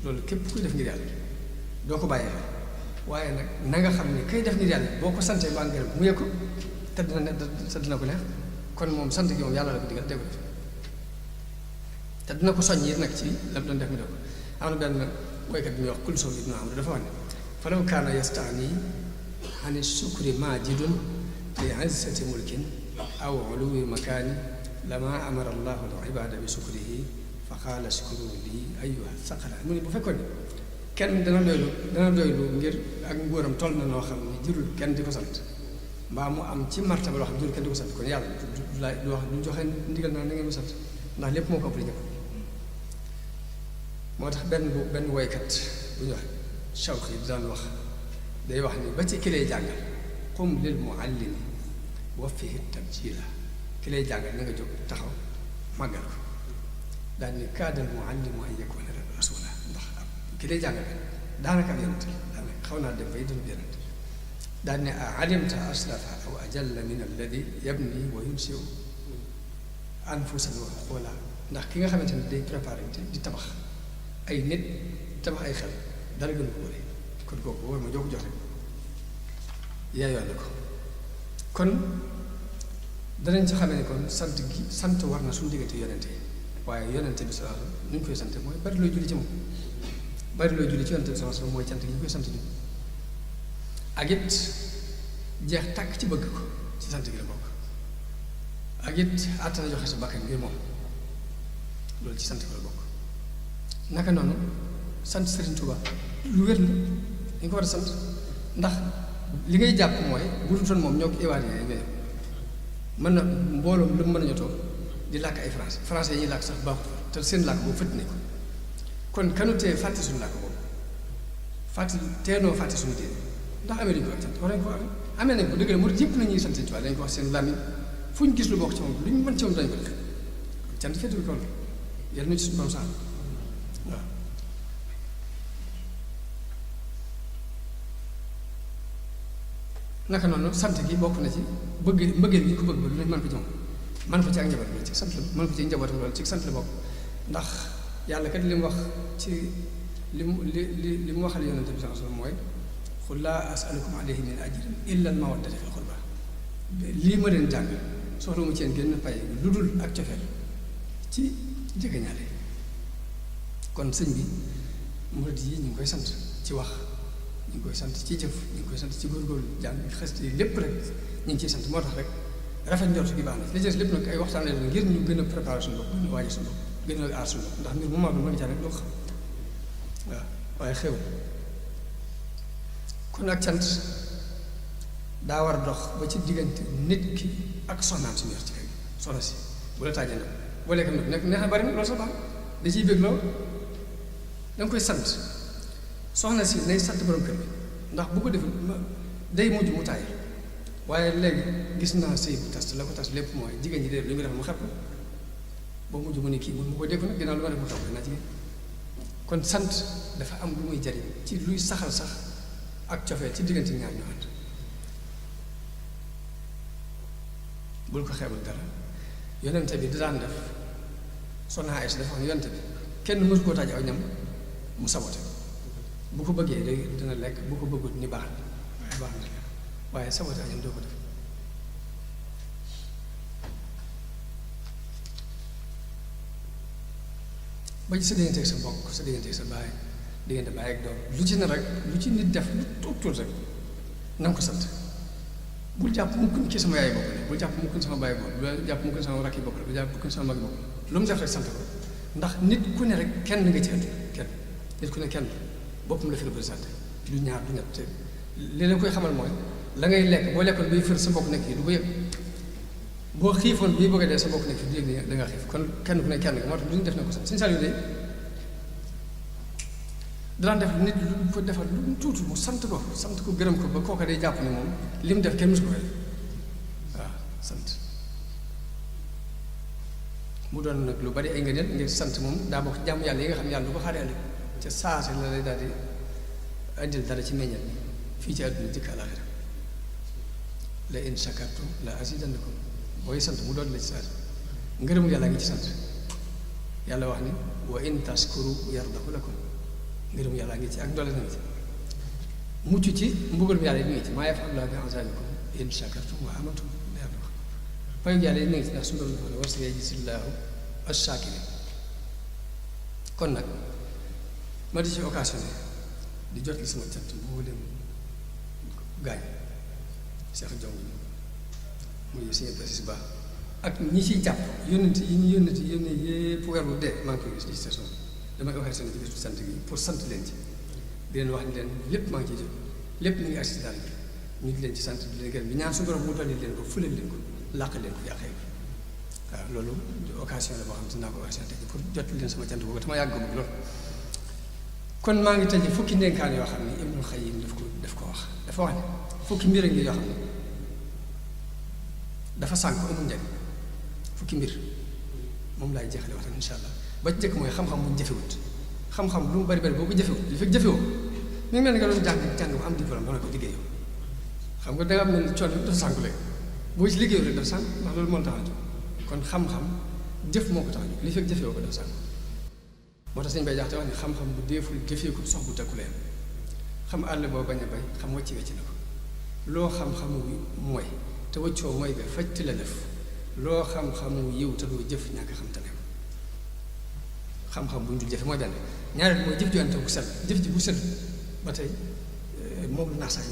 loolu képp kuy def ngir yàlla doo ko bàyyee xel waaye nag na nga xam ni kay def ngir yàlla boo ko santee mbaa ngërëm mu yëg ko te dina ko neex kon moom sant gi moom yàlla la ko digal dégg te dina ko soññ it nag ci la mu doon def mi def ko am na benn woykat bi ñuy wax Kulsum ibnu Amr dafa wax ne falaw kaana yastaani ani sukri maajidun li izzati mulkin aw uluwi makaani lama amara allahu al ibada bi sukrihi fa qaala shkuru lii ayyuha saqala mu ne bu fekkoon ne kenn dana doylu ngir ak nguuram toll na noo xam ne jërul kenn di ko sant mbaa mu am ci martaba loo xam ne jërul kenn di ko sant kon yàlla du wax du joxe ndigal naa na ngeen ko sant ndax lépp moo ko ëpp li ñëpp moo tax benn woykat bu ñu wax Shawqi daan wax day wax ni ba ci ki lay jàngal qum lil muallimi wa fihi tabjila ki lay jàngal na nga jóg taxaw màggal ko daal ni kaadal muallimu an yakuna rasula ndax ki lay jàngal daanaka am yonent daanaka xaw naa dem bay dund yonent daal ne a alimta aslafa aw ajalla min alladi yabni wa yunsiu anfusan wa xoola ndax ki nga xamante ne day préparé di tabax ay nit tabax ay xel dara gën ko wóore kon kooku wóor ma joo ko jox rek yaayoon na ko kon danañ ci xamee ne kon sant war na suñu diggante yonente yi waaye yonente bi sallallahu alayhi wasallam nu ñu koy sante mooy bari looy julli ci moom bari looy julli ci yonente bi sallallahu alayhi wasallam mooy cant gi ñu koy sant ñu ak it jeex tàkk ci bëgg ko ci sant gi la bokk ak it àttana joxe sa bakkan ngir moom loolu ci sant gi la bokk naka noonu sant Serigne Touba lu wér la ñu ko war a sant ndax li ngay jàpp mooy bu dul toon moom ñoo ko évalué nga mën na mbooloom lu mu mën a ñotoo di làkk ay français yi ñuy làkk sax baaxut te seen làkk boobu fëtt ne ko kon kanu tee fàtte suñu làkk boobu teenoo fàtte suñu diine ndax amee dañu ko ak sant war nañu ko amee nañ ko dëgg la mu yëpp la ñuy sant Serigne Touba dañ ko wax seen làmmiñ fu ñu gis lu bokk ci moom lu ñu mën ci moom dañ ko def cant féetu bi kaw la yàlla na ci suñu borom sax waaw naka noonu sant gi bokk na ci mbëggeel gi ko bëgg ba lu mën ko ci moom man ko ci ak njaboot loolu ci sant la mën ko ci njabootam loolu ci sant la bokk ndax yàlla kat li mu wax ci li mu waxal yonente bi sallallahu alayhi wasallam mooy qul laa as'alukum alayhi min ajrin illa al mawaddata fil qurba lii ma leen jàng soxla mu ci yéen génn pay lu dul ak cofeel ci jegeñaale kon sëñ bi murid yi ñu ngi koy sant ci wax ñu ngi koy sant ci jëf ñu ngi koy sant ci góorgóorlu jàng xest yi lépp rek ñu ngi ciy sant moo tax rek rafet njort gi baax na li ci des lépp nag ay waxtaan la ngir ñu gën a préparer suñu bopp gën a waajal suñu bopp gën a aar suñu bopp ndax mbir mu mag ma ngi ca rek doo xam waaw waaye xew kon ak cant daa war a dox ba ci diggante nit ki ak soxnaam si ñor ci kër gi soxna si bu la taajee nag boo lekk nag nekk neex na bari na loolu sax baax da ciy bëgg lool da nga koy sant soxna si nay sant borom kër bi ndax bu ko defee day mujj mu taay waaye léegi gis naa sëy bu tas la ko tas lépp mooy jigéen ñi de lu ñu def mu xepp ba mujj mu ne kii mun mu ko dégg nag ginnaaw lu ma def mu xepp naa jigéen kon sant dafa am lu muy jariñ ci luy saxal sax ak cofee ci diggante ñaar ñu ànd bul ko xeebul dara yonente bi daan def soxna Aysa dafa xam yonente bi kenn mësu koo taaj aw ñam mu sabote bu ko bëggee day dina lekk bu ko bëggut ni baax waaye baax na waaye sabote aw ñam doo ko def ba ci sa digganteeg sa mbokk sa digganteeg sa baay diggante baay ak doom lu ci ne rek lu ci nit def lu tuut tuut rek na nga ko sant bul jàpp mukk ni ci sama yaay bokk ne bul jàpp mukk sama bàyyi bopp bul jàpp mukk sama rakki bopp bul jàpp mukk sama magi bopp lu mu def rek sant ko ndax nit ku ne rek kenn nga ci àdduna kenn nit ku ne kenn boppam la fi représenté du ñaar du ñett li la koy xamal mooy la ngay lekk boo lekkoon bii fër sa mbokk nekk yi du ko yëg boo xiifoon bii bëgg a dee sa mbokk nekk yi du yëg ne da nga xiif kon kenn ku ne kenn nga moo tax lu ñu def na ko sant suñu sal yu de daan def nit lu ko defal lu tuuti mu sant ko gërëm ko ba kooka day jàpp ne moom li mu def kenn musu ko fay waaw sant mu doon nag lu bari ay ngëneel ngir sant moom daa bokk jàmm yàlla yi nga xam ne yàlla du ko xaaree ëllëg ca saase la lay daal di indil dara ci meññal fii ci àdduna jëkk àlaxira la in shakartum la azidannakum booy sant mu doon la ci saase ngërëmul yàlla ngi ci sant yàlla wax ni wa in tashkuru yardahu lakum ngërëm yàlla ngi ci ak doole na ngi ci mucc ci mbugalum yàlla yi mi ngi ci maa yaf'alu llaahu bi azaabikum in shakartum wa amantum la yàlla wax payu yàlla yi mi ngi ci ndax suñu borom dafa ne wa sayajzillaahu ash-shaakiriin kon nag ma di ci occasionné di jot li sama cant boo dem gaañ Cheikh Jong muy Sëñ Basis Ba ak ñi ciy jàpp yónnent yi ñu yónnent yónnee yépp weer bu dee maa ngi koy gis ci station damay waxee seen ci bisu sant gi pour sant leen ci di leen wax ni leen lépp maa ngi ciy jot lépp mi ngi agsi daal bi ñu di leen ci sant di leen gërëm di ñaan suñu borom mu dolli leen ko fulal leen ko làq leen ko yàqee waaw loolu occasion la boo xam ne dinaa ko occasion tey pour jot leen sama cant boobu dama yàgg bëgg lool kon maa ngi tëj fukki ndénkaan yoo xam ne Ibnul Xayyim daf ko wax dafa wax ne fukki mbir a ngi yoo xam ne dafa sànk amul njariñ fukki mbir moom laay jeexale waxtaan insha allah ba ci jëkk mooy xam-xam bu ñu jëfewut xam-xam lu mu bari bari boo ko jëfewut li fekk jëfewoo mi ngi mel ni nga doon jàng ba am diplôme ba nga ko liggéeyoo xam nga danga am ne coono dafa sànk léegi boo ci liggéeyoo rek dafa sànk ndax loolu moo tax a jóg kon xam-xam jëf moo ko tax a jóg li fekk jëfewoo ko dafa sànk moo tax sëñ bay jaxte wax ne xam-xam bu deeful jëfeeku sox bu takku leen xam àll boo bañ a bay xam wàcc wecc na ko loo xam-xamu mooy te wëccoo mooy ga fajti la def loo xam-xamu yiw te doo jëf ñàkk xam te ne xam-xam bu ñu dul jëfe mooy benn ñaareel mooy jëf joante bu set jëf ji bu set ba tey moom lu naax sax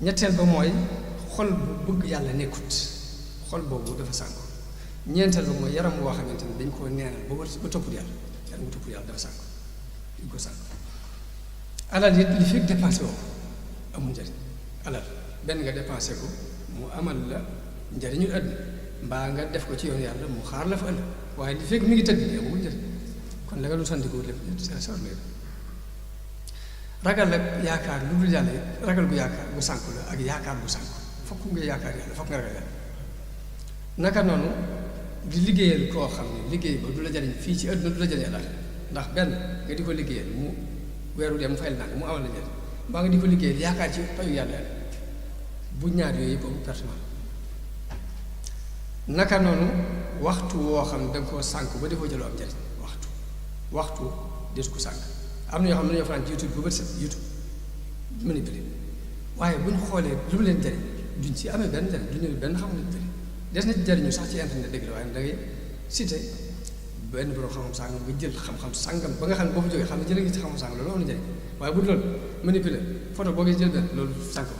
ñetteel ba mooy xol bu bëgg yàlla nekkut xol boobu dafa sànku ñeenteel ba mooy yaram woo xamante ni dañ koo neenal ba toppul yàlla yaram bu toppul yàlla dafa sànku dañ ko sànku alal it li fi dépensé woo amul njariñ alal benn nga dépensé ko mu amal la njariñu àdduna mbaa nga def ko ci yoon yàlla mu xaar la fa ëllëg waaye li fekk mi ngi tëdd amul njariñ kon la nga lu sandiko lépp sor lay ragal ak yaakaar lu dul yàlla ragal gu yaakaar bu sànku la ak yaakaar bu sànku fokk nga yaakaar yàlla fokk nga ragal yàlla naka noonu di liggéeyal koo xam ne liggéey ba du la jariñ fii ci àdduna du la jariñ àllaxira ndax benn nga di ko liggéeyal mu weeru dem mu fayal nag mu amal la njariñ mbaa nga di ko liggéeyal yaakaar ci payu yàlla bu ñaar yooyu yëpp amul pertement naka noonu waxtu woo xam ne danga koo sànk ba defoo jëloo am njariñ waxtu des ko sànk am na ñoo xam ne dañoo fanaan ci YouTube bu bët set YouTube manipulé waaye bu ñu xoolee lu mu leen jariñ duñ ci amee benn jariñ duñu benn xam ne jariñ des na ci jariñu sax ci internet dëgg la waaye da ngay cité benn borom xam-xam sàngam nga jël xam-xam sàngam ba nga xam ne boo fa jógee xam ne jëlee ngi ci xam-xam sàngam loolu am na njariñ waaye bu loolu manipulé photo boo gis jël benn loolu sànk ko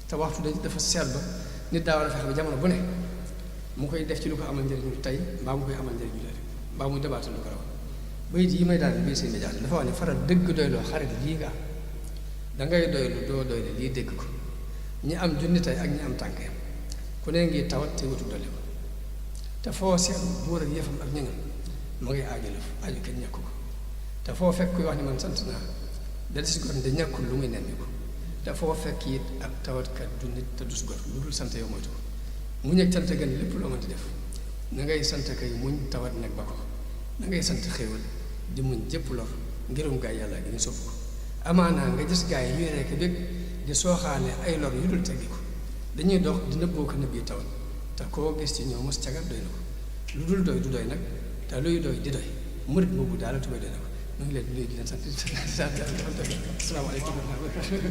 te waxtu dafa seet ba nit daa war a fexe ba jamono bu ne mu koy def ci lu ko amal njariñu tey mbaa mu koy amal njariñu léegi mbaa muy dabaatal lu ko raw bayit yi may daal bii seen médias dafa wax ne faral dëgg doyloo xarit lii nga am dangay doylu doo doyle lii dégg ko ñi am junni tey ak ñi am tànkeem ku ne ngi tawat te wutu dolli ko te foo seet buur ak yëfam ak ñëngam ma ngay aaju la aaju kenn ñàkku ko te foo fekk kuy wax ni man sant naa dal si gor de ñàkkul lu muy nemmi ko te foo fekk it ab tawatkat du nit te dus gor lu dul sant yow moytu ko muñ ak cant gën lépp loo mënti def na ngay sant kay muñ tawat nag ba ko na ngay sant xéewal di muñ jëpp lor ngirum gaay yàlla gi ñu sopp ko amaanaa nga gis gaay yi ñuy rekk dégg di sooxaale ay lor yu dul teggi ko dañuy dox di nëbboo ko nëbb yi tawal te koo gis ci ñoom mos cagat doy na ko lu dul doy du doy nag te luy doy di doy murit boobu daal tubay doy na ko mu ngi leen di nuyu di leen sant asalaamaaleykum wa rahmatulah